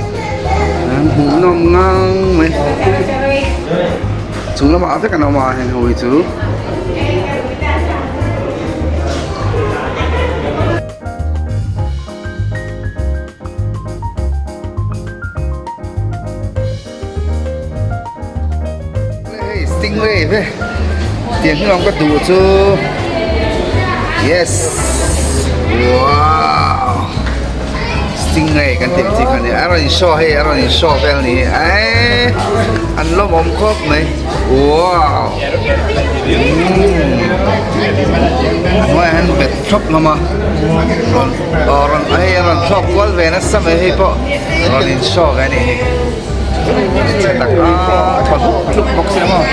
A: an hmuhnawm ngang mai chung lamah vek an awm a heng ho hi chu. Hei stingray ve tiang hi lawm ka duh chu yes wow stingray kan tih chi kha ni a rawn in show hei a rawn in show vel ni eh an lawmawm khawp mai wow a hnuaiah hian bet thlawp hlawm a rawn aw rawn hei a rawn thlawk kual ve nasa mai hei pawh rawn in show ve a nih hi chhe tak a thaw hlup hlup bawk sia maw.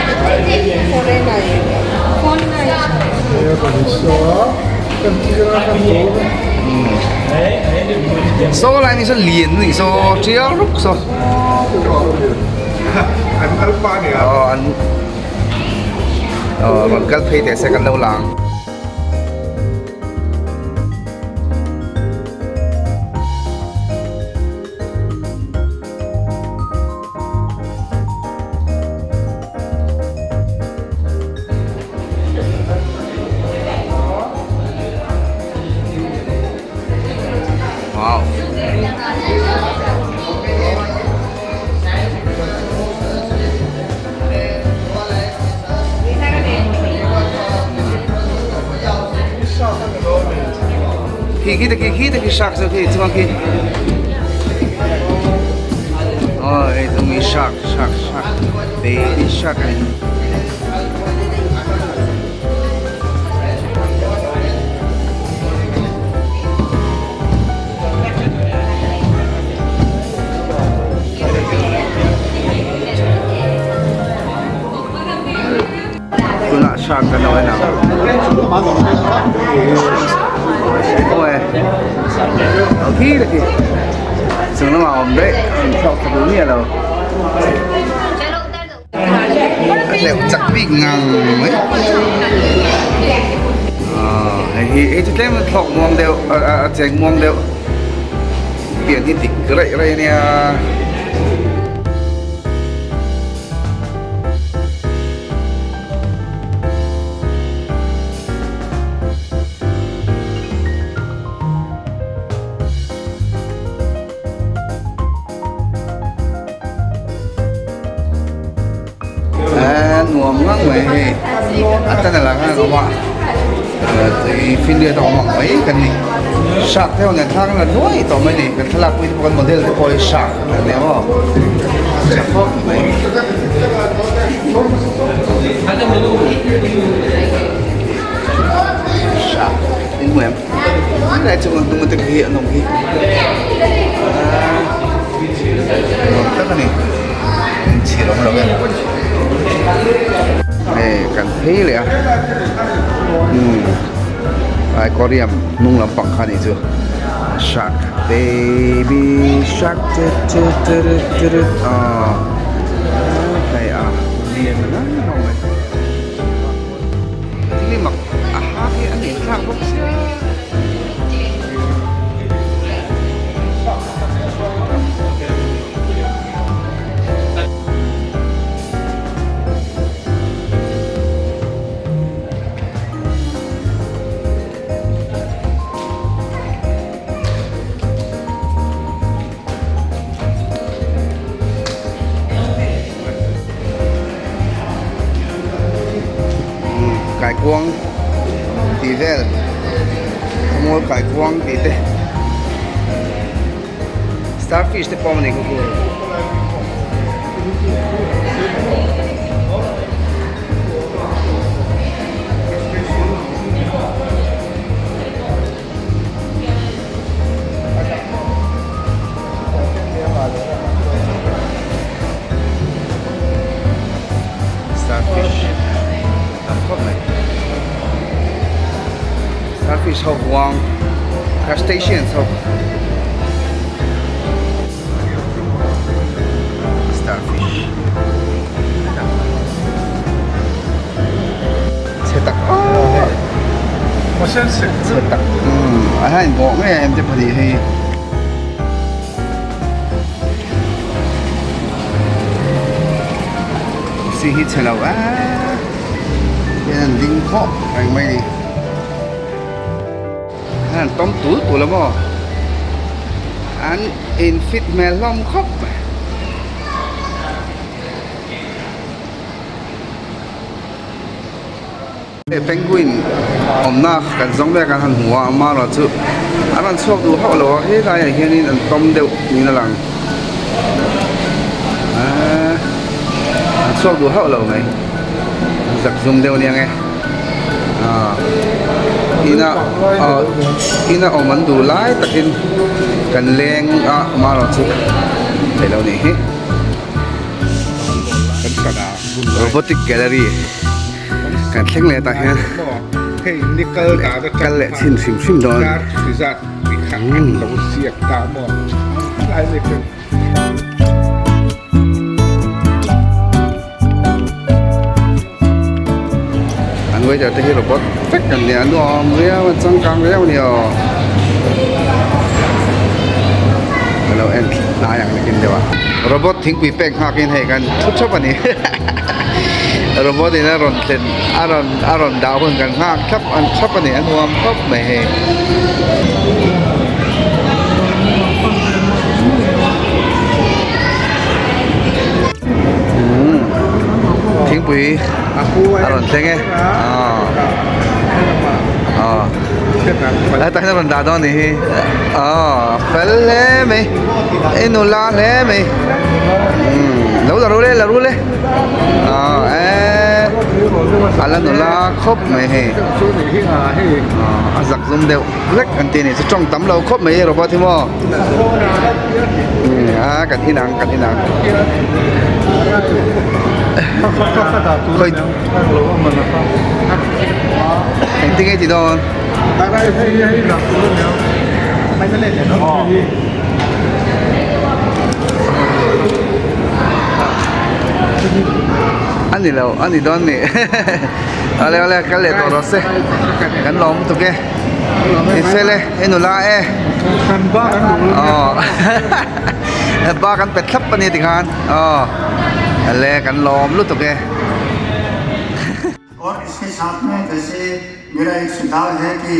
A: Saw lai ni saw lian ni saw tial ruk saw. Aw an aw rawn kal phei teh se kan lo lang. Wow. Khi khi khi khi khi shark so khi chuan khi. Oh, hei chu mi shark shark shark baby shark a ni. Tunah shark kan lo en ang. Aw e. Khi la khi. Chung lamah a awm daih. An thlawk thla duh miah lo. A hleuh chak bik ngang mai. Aw hei hi hei chu tlem a thlawk muang deuh a cheng muang deuh. Pian hi dik raih raih a nia. Nuam ngang mai hei a tan a lang a awm a tui finriat a awm ang mai kan ni shark te ho nen thlalak an la nuai tawh mai a ni kan thlalak pui te pawh kan model te pawh hi shark an ni maw tha khawp mai. Shark in hmu em helai chu hnung te khi an awm hi nuam tak a ni. Inchhir awm lo e. Hei kan phei leh a umm aquarium hnung lampang kha nih chu shark baby shark tut tut tut tut aw hei a lian ngang hlawm mai thil hi mak a hak hi a nen thlak bawk sia. Kaikuang tih vel khawmual kaikuang tih te. Starfish te pawh a ni kawk Starfish tam khawp mai Starfish ho huang Crustaceans ho Starfish Chhe tak aw Chhe tak a hian bawh ngei a em te pahnih hi. Si hi chhe lo a hian an ding vawk reng mai a ni. An tawm tul tul a maw? An in fit hmel hlawm khawp mai. Hei penguin awmna kan zawng mek an han hmu a amaherawh chu an rawn chhuak duh hauh lo a helaiah hianin an tawm deuh niin a lang aaa an chhuak duh hauh lo mai an zak zum deuh aniang e. Ina ina awm an duh lai takin kan leng a amaherawh chu theih loh nih hi robotic gallery kan thleng leh tah hian kal leh chhin hrim hrim dawn. An waiter te hi robot vek an nia nuam riau a changkang riau a ni aw ka lo en hnai ang nakin deuh a robot thingpui pek nghak in hei kan thu thap a ni robot in a rawn thlen a rawn a rawn dah hun kan nghak thlap an thlap a ni a nuam khawp mai hei. Thingpui a rawn thleng e aw hetah hian a rawn dah dawn a nih hi aw fel hle mai i nula hle mai lo la ru le la ru le aw eee a la nula khawp mai hei a zak zum deuh hlek an tih a nih chu tawng tam lo khawp mai robot hi maw a kan inang kan inang khawi engtin nge ti dawn a ni lo a ni dawn ni awle awle kal leh tawh rawh se kan lawm lutuk e. I fel e, i nula e. Aw ba kan pe thlap a ni tikhan aw le kan lawm lutuk e.
H: और इसके साथ में जैसे मेरा एक सुझाव है कि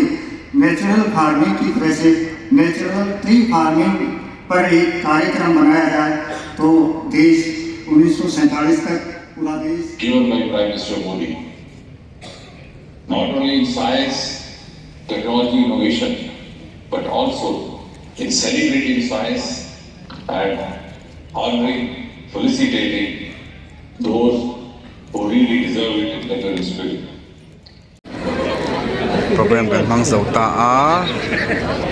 H: नेचुरल फार्मिंग की तरह से natural tree farming पर एक कार्यक्रम बनाया जाए तो देश 1947 तक पूरा देश
I: given by Prime Minister Modi. Not only in science, technology, innovation, but also in celebrating science and honoring, felicitating those who really deserve it in letter and spirit.
A: Program kan hmang zo ta a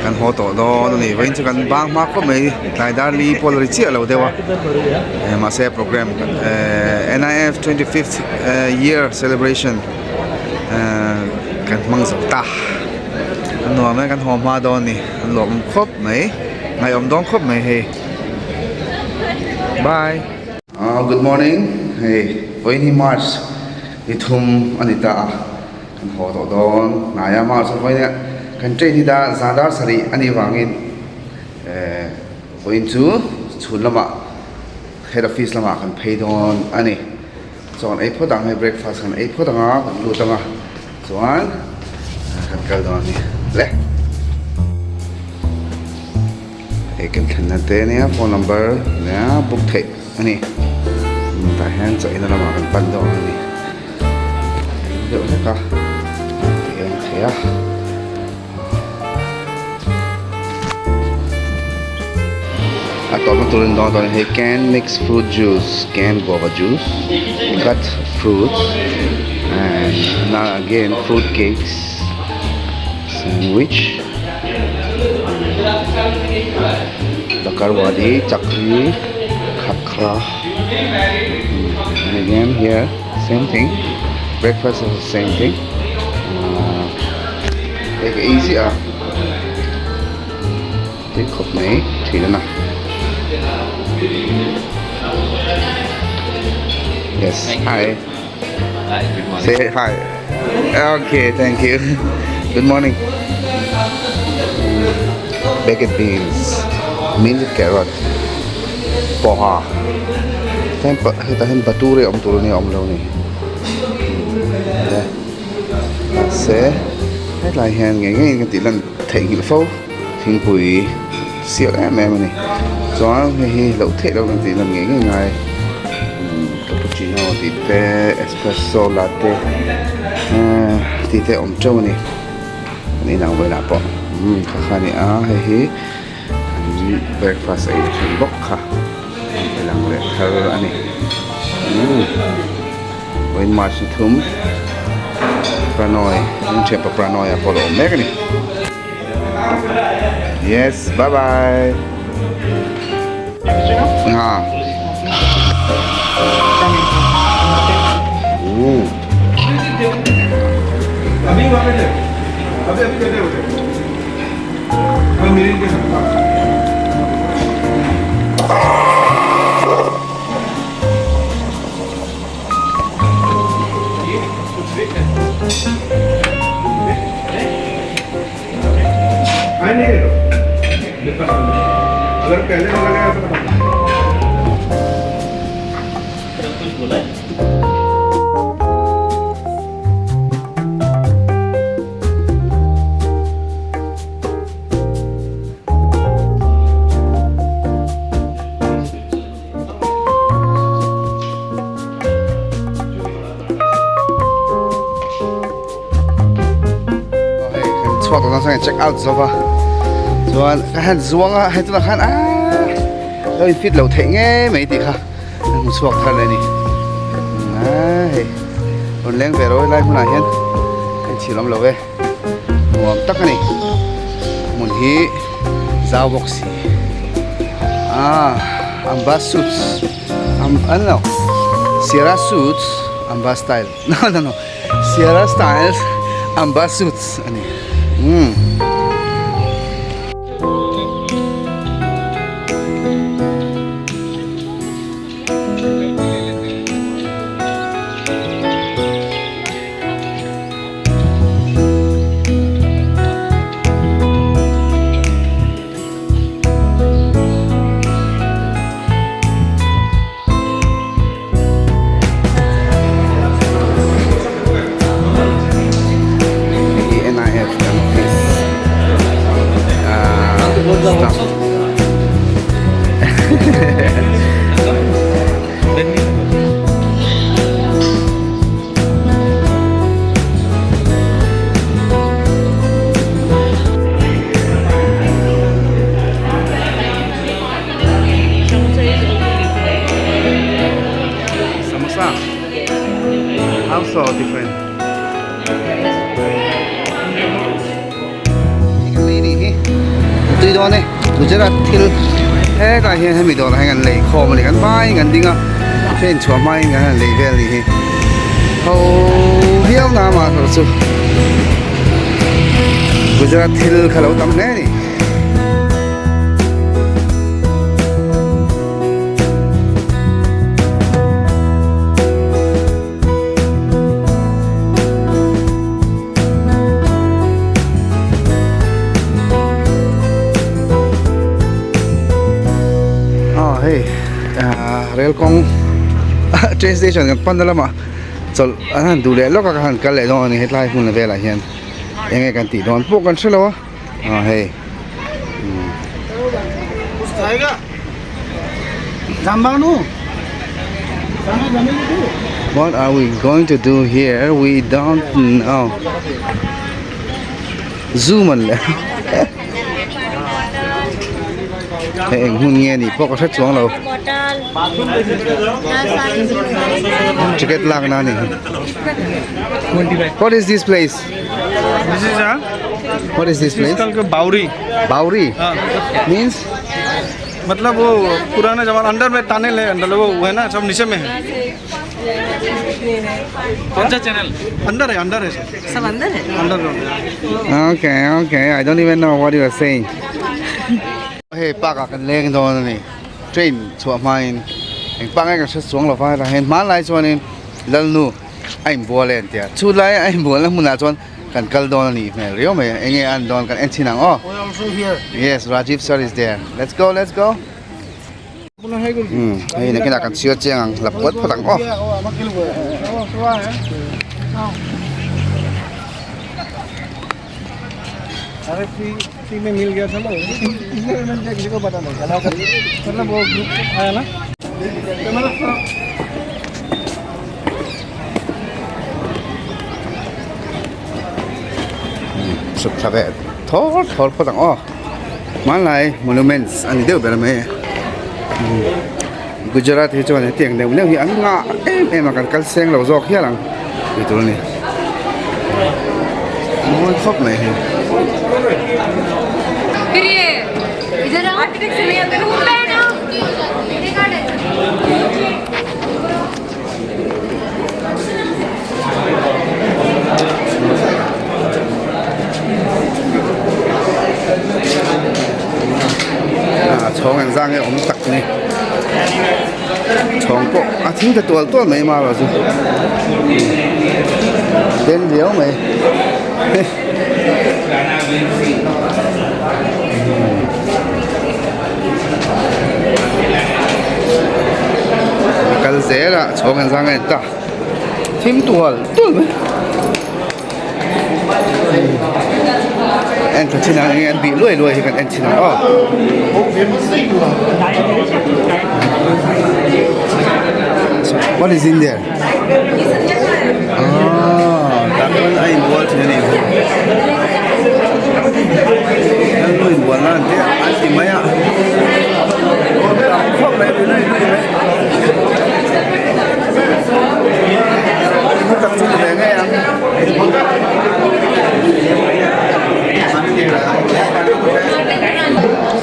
A: kan haw tawh dawn a ni vawiin chu kan bang hma khawp mai tlai dar li pawh la ri chiah lo deuh a eh mahse program eh N_I_F 25th year celebration eh kan hmang zo ta a nuam e kan haw hma dawn a ni an lawmawm khawp mai ngaihawm dawn khawp mai hei bye. Good morning hei vawiin hi March ni thum a ni ta a kan haw tawh dawn hnaia March a vawiin kan train hi dar zan dar sarih a nih vangin eh vawiin chu chhun lamah head office lamah kan phei dawn a ni chaw kan ei phawt ang hei breakfast kan ei phawt ang a kan lut ang a chuan kan kal dawn a ni le. Hei kan thlenna te ania phone number nia book theih a ni tah hian chaw ina lamah kan pan dawn a ni deuh hlek a tih a awm thei a. A tawpna turin dawn dawn hei canned mixed fruit juice canned guava juice cut fruits and now again fruit cakes sandwich. Bakarwadi chakri khakra and again here same thing breakfast is the same thing uh, take it easy ah tui khawp mai thin a yes hi Say hi. Okay, thank you. Good morning. Baked beans, milk carrot, poha. Then hetah hian bature awm tur ania awm lo ni. Le mahse hetlai hian ngei ngei ka tih lan theihnghilh fo thingpui sial em em a ni. Chuan hei hi loh theih loh kan tih lan ngei ngei ngai. Cappuccino tih te espresso latte ehh tih te a awm teuh a ni kan inang velah pawh umm kha kha a ni a hei hi an breakfast ei thin bawk kha a lang leh thar a ni umm vawiin march ni thum Pranoi an thianpa Pranoi ah pawh a lo awm mek a ni yes bye bye. Hei kan chhuak tawh nasa check out zo va chuan ka han zuang a hei tunah khan aaa lo in fit lo theih ngei mai tih kha ka hmu chhuak thar leh a ni aaa hei rawn leng ve rawh helai hmunah hian ka inchhir awm lo e nuam tak a ni hmun hi zau bawk si aaa amba suits an lo sierra suits amba style no no no. Sierra Styles Amba Suits a ni. Umm. Hei hi NIF kan office ahh staff so different. Lei nih hi tui dawn e Gujarat thil hetah hian hemi dawrah hian kan lei khawm a ni kan vaiin kan ding a train chhuah hmain kan han lei vel nih hi ho viau na mah erawh chu Gujarat thil kha lo tam hle a ni. Aw hei ah rail kawng train station kan pan na lamah chawlh an han duh leh lawk a ka han kal leh dawn a ni hetlai hmun velah hian eng nge kan tih dawn pawh kan hrelo a aw hei What are we going to do here? We don't know. Zoom an le. Hei eng hmun nge ni pawh ka hre chuang lo. Ticket lak na ni. What is this place?
C: This is a
A: What is this place?
C: called Bauri.
A: Bauri means
C: मतलब वो पुराना जमाना अंडर में टनल है अंडर वो है ना सब नीचे में है
D: कौन सा चैनल
C: अंडर है अंडर है सर
B: सब अंदर है
C: underground
A: Okay, okay. I don't even know what you are saying. Hei park ah kan leng dawn a ni. Train chhuah hmain eng park nge kan hre chuang lo va hetah hian hmanlai chuanin Lalnu a inbual e an tia. Chu lai a inbualna hmunah chuan kan kal dawn a nih hmel riau mai a. Enge a an dawn kan en chhin ang aw. Yes, Rajiv sir is there. Let's go, let's go. Hmm, hei nakinah kan chhiar chiang ang la puat phawt ang aw. Chhuk thla ve thawr thawr phawt ang aw hmanlai monuments a ni deuh ber mai Gujarat hi chuan hetiang deuh deuh hi an ngah em em a kan kal seng lo zawk hial ang tih tur a ni mawi khawp mai hei. Ah chhawng engzah nge awm tak ni chhawng pawh a thing ta tual tual mai ma erawh chu den riau mai. Kal zel a chhawng engzah nge ta thim tual tual mai en tha chin ang enge an bih luai luai hi kan en chin ang aw. What is in there? Ah, tah chuan a inbual thin a nih hi. Lalnu inbual nan te an ti mai a. Tam khawp mai lui lui mai. Hmu tak chu ni ve ngei ang.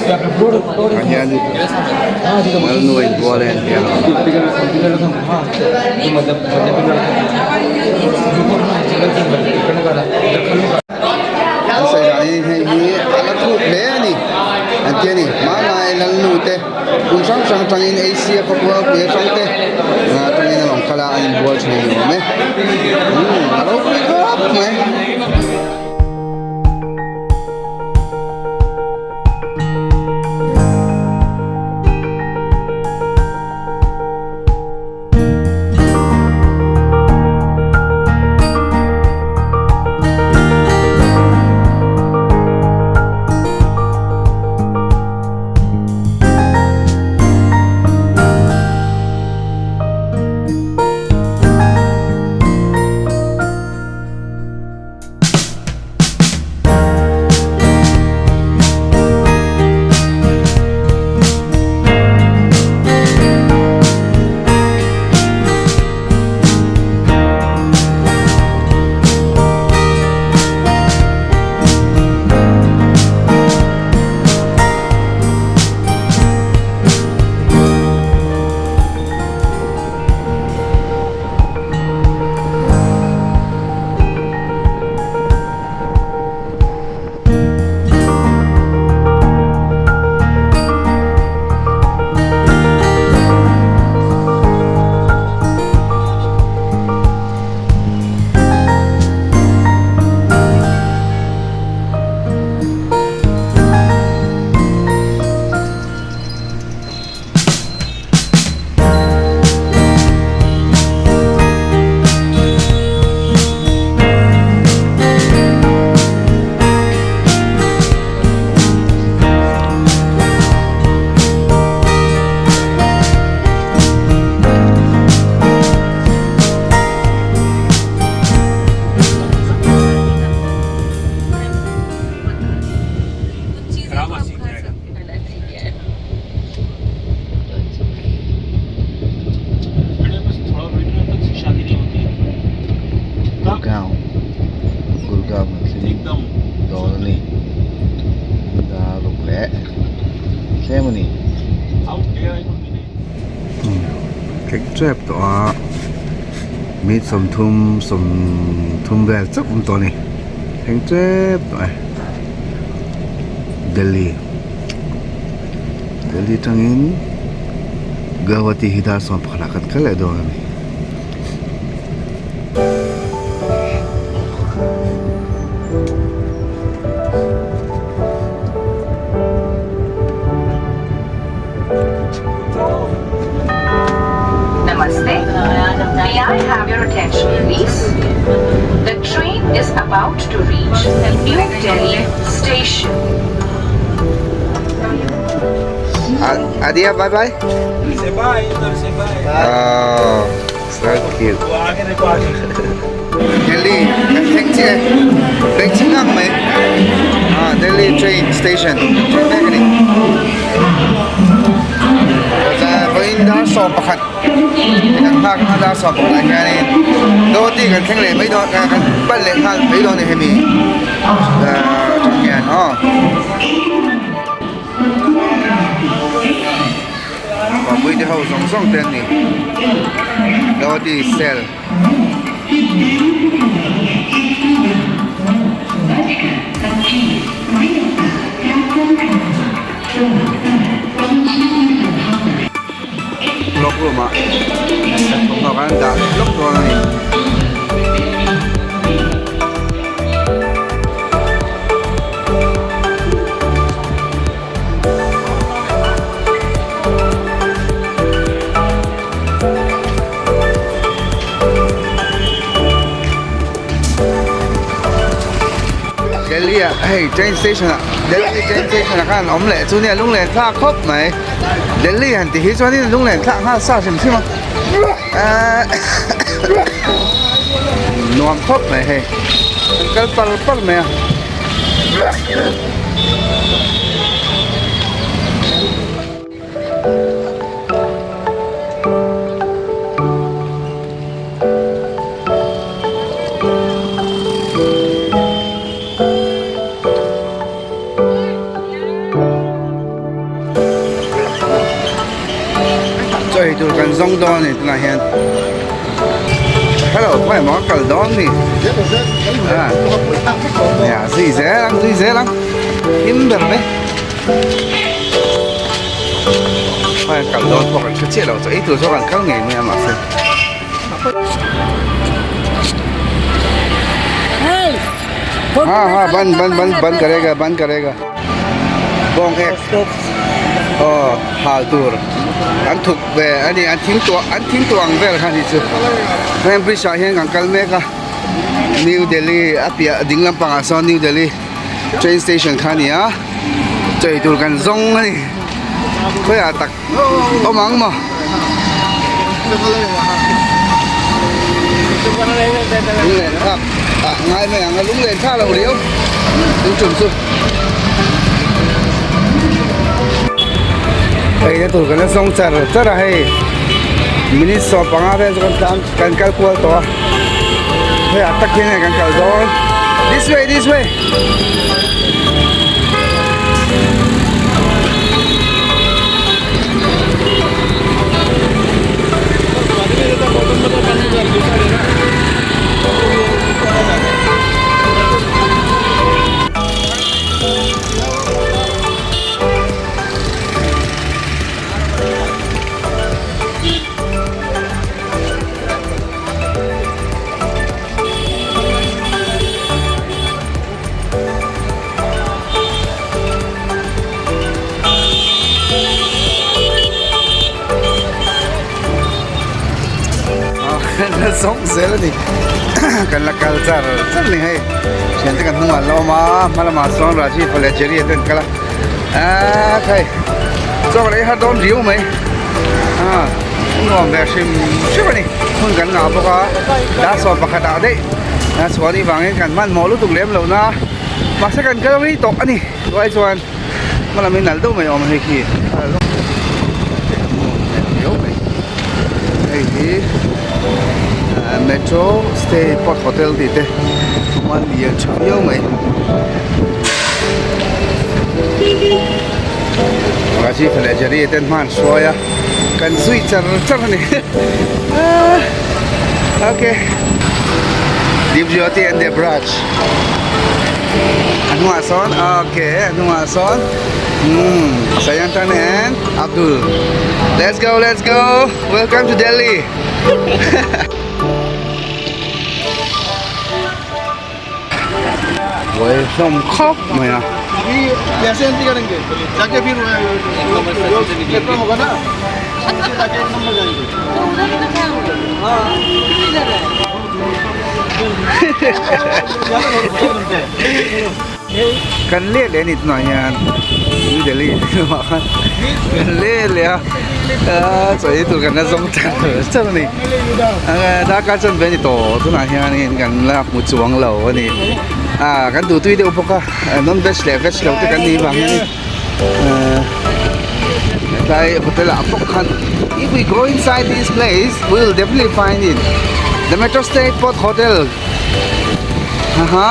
A: Tah hian Lalnu inbual a entir a. An sawi dan hi hei hi a la thuk hle a ni an ti a ni hmanlai Lalnu te kum hrang hrang atangin Asia khawpual pui atang te atangin a rawn kal a an inbual thin a ni awm e umm a ropui khawp mai. Gurgaon Gurgaon kan thleng dawn a ni dar ruk leh tlem a ni thleng tep tawh a minute sawmthum sawmthum vel chauh awm tawh a ni thleng tep tawh e Delhi Delhi atangin Guwahati hi dar sawmpakhat ah kan kal leh dawn a ni.
B: Namaste. May I have your attention, please? The train is about to reach New Delhi Station.
A: Adia, bye bye.
D: Say bye, say bye.
A: Oh, so cute. Delhi, kan thleng chiah e. Thleng chiah ngang mai. Ah, Delhi train station. Train mek a ni. Vawiin dar 11 kan nghak a dar 11 ah hianin Guwahati kan thleng leh mai dawn kan pan leh nghal mai dawn a ni hemi atang hian aw. Mapui te ho zawng zawng te an ni Guwahati cell. Clock room ah thawmhnaw kan dah lawk dawn a ni. Delhi ah hei train station ah Delhi train station ah khan awm leh chu nia lunglen thlak khawp mai Delhi han ti hi chuanin lunglen thlak nghal sa hrim hrim a ehh nuam khawp mai hei an kal par par mai a. Chaw ei tur kan zawng dawn a ni tunah hian hello khawnge maw ka kal dawn ni a zui zel ang zui zel ang him ber mai. Khawnge kal dawn pawh kan hre chiah lo chaw ei tur zawk an kal ngei mai a mahse. Ha ha ban ban ban ban karega ban karega bawng ek aw hal tur an thuk ve ani an thing tuah an thing tuah ang vel kha ni chu heng bridge ah hian kan kal mek a New Delhi a piah ding lampangah sawn New Delhi train station kha a ni a chei tur kan zawng a ni khawiah tak awm ang maw lunglen thlak ah ngai mai ang a lunglen thlak loh riau tun tum chu hei na tur kan la zawng char char a hei minute 15 vel chu kan tlan kan kal kual tawh a hei ah tak hian hei kan kal dawn this way this way. Zawng zel a ni kan la kal char char ni hei thian te kan hnungah an la awm a hma lamah sawn Rajiv leh Jerry te an kal a aaa khai chaw ka ei har dawn riau mai a nuam ve hrim hrim a ni hun kan ngah bawk a dar 11 ah daih a chhuah anih vangin kan hmanhmawh lutuk lem lo na mahse kan kal rei tawh a ni ruai chuan. Hmalam hi nalh deuh mai a awm a hei khi hei hi metro stay port hotel tih te awm a lian tha viau mai Rajiv leh Jerry ten hma an hruai a kan zui char char a ni okay Dipjyoti and Debraj. A hnungah sawn okay a hnungah sawn umm Sayantan and Abdul let's go let's go welcome to Delhi buai hlawm khawp mai a. Kan let leh a ni tunah hian New Delhi lamah khan kan let leh a chaw ei tur kan la zawng char char a ni darkar chuan ve a ni tawh tunah hianin kan la hmu chuang lo a ni ah kan duh tui deuh bawk a non veg leh veg lo te kan nih vang hian tlai hotel ah bawk khan if we go inside this place we will definitely find it the metro state port hotel haha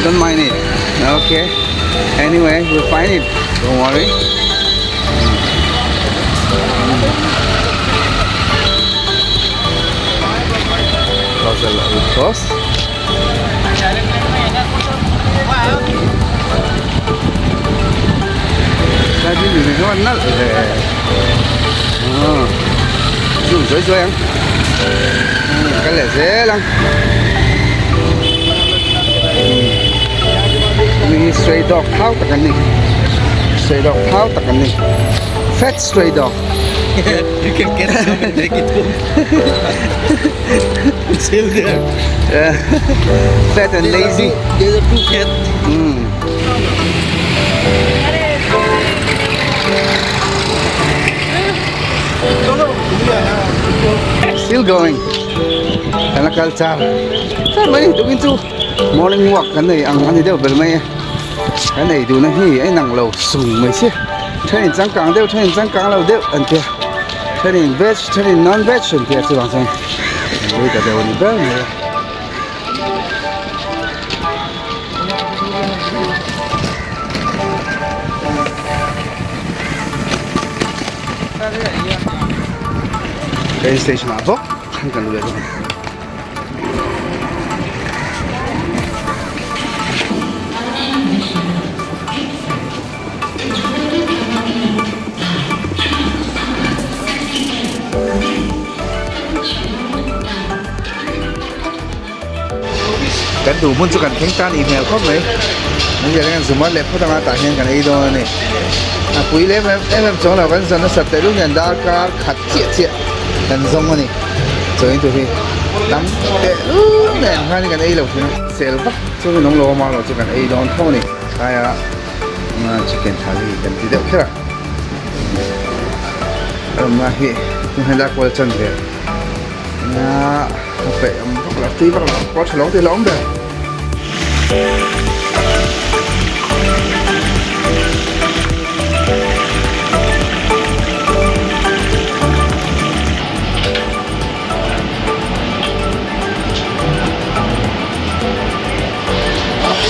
A: don't mind it okay anyway we'll find it don't worry cross the cross Lai hi lui hi a nalh ve zoom zuai zuai ang kal leh zel ang hemi hi stray dog thau tak an ni stray dog thau tak an ni fat stray dog
D: You can get some and take it home. It's still there.
A: Yeah. Fat and lazy.
D: There's a two cat.
A: Still going. Kan la kal char. Char mai tukin chu morning walk kan nei ang ani deuh ber mai a. Kan ei duhna hi a inang lo sung mai sia. Thenin changkang deuh thenin changkang lo deuh an tia. Thenin veg thenin non veg an tia chuvang chuan kan lei ta deuh a ni ber mai a. Train station ah bawk khan kan lut a. Kan duh hmun chu kan thleng tan ih hmel khawp mai an ziah hian zumar leh phawt anga tah hian kan ei dawn a ni a pui lem em em chuang lo kan zawn nasat teh luk hian darkar khat chiah chiah kan zawng a ni chaw in tur hi tam teh luk nen khan kan ei lo thin a sel vak chu nung lo awm a lo chu kan ei dawn tho a ni tlaia chicken thali kan ti deuh kher a awmna hi tunhela kual chan ve. Nia a peih awm vak lo tui vak lo pawh tha lo tih lo awm ber.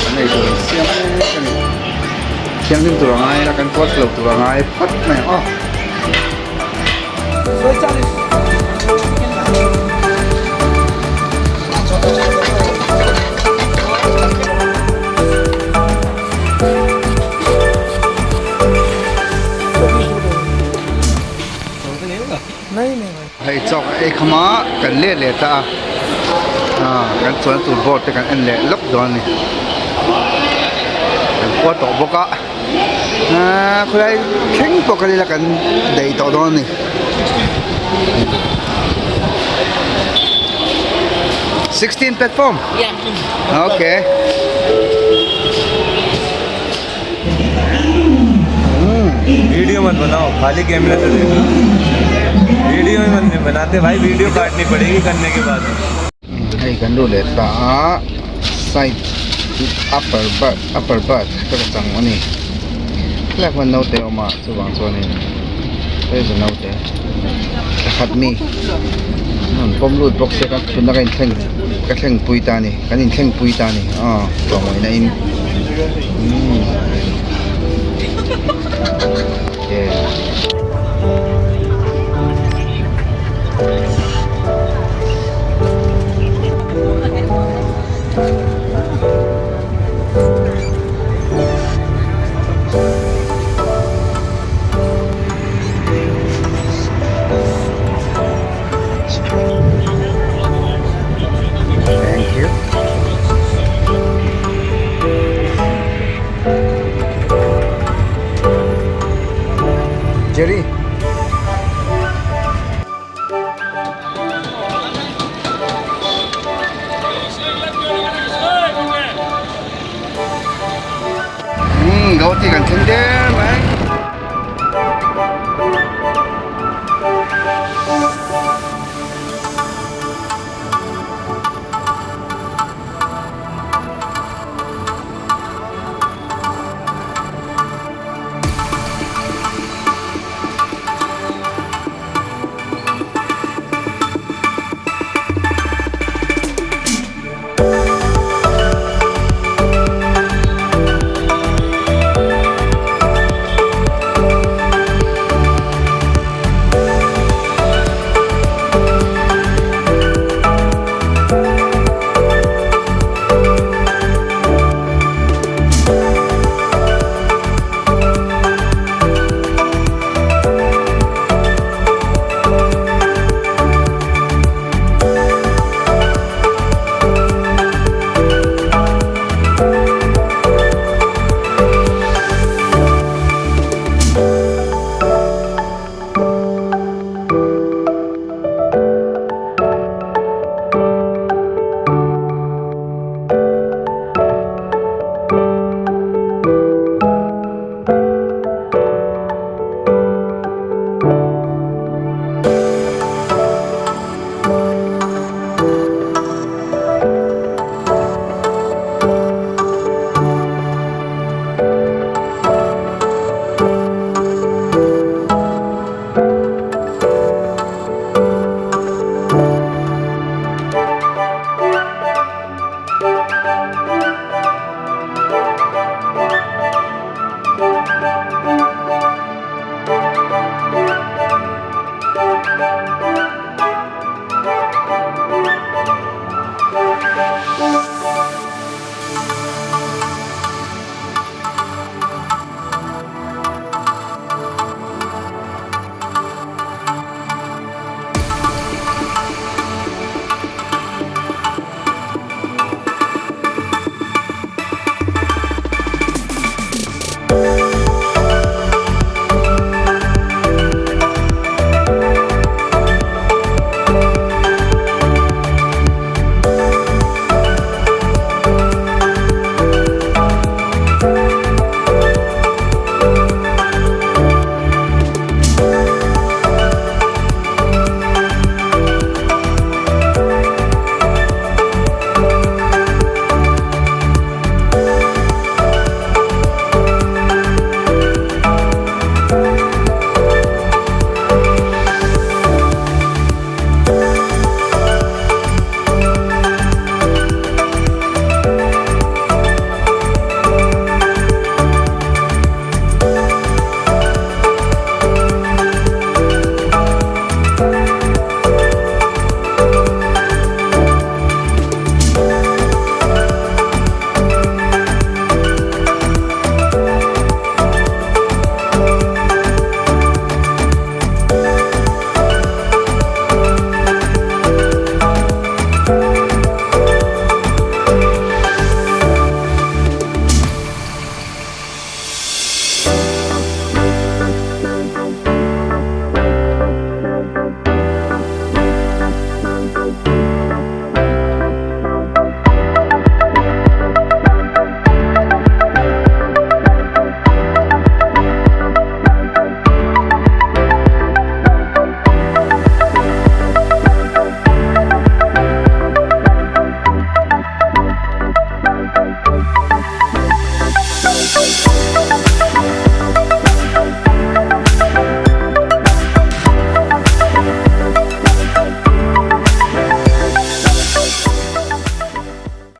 A: Kan ei tur siam mek a ni. Thianghlim tur a ngai a kan tuar lo tur a ngai phawt mai ang aw. Hei chawk ei khama kan let leh ta a kan chuan tur board te kan en leh lawk dawn a ni kan khuar tawh bawk a. Ahh khawlai thleng pawh kan ila kan daih tawh dawn a ni 16 platform yeah okay
D: video मत बनाओ खाली कैमरे से देखो वीडियो ही मत बनाते भाई वीडियो काटनी पड़ेगी करने के बाद
A: Hei kan lut leh ta a side upper berth upper berth ka chang a ni. Khilaiah khuan naute a awm a chuvang chuanin there's a naute pakhat mi an pawm lut bawk sia ka thutna ka inthleng ka thleng pui ta a ni kan inthleng pui ta a ni aw tlawmngaihna in umm yeah. Thank you. Jerry. Umm Gauhati kan thleng der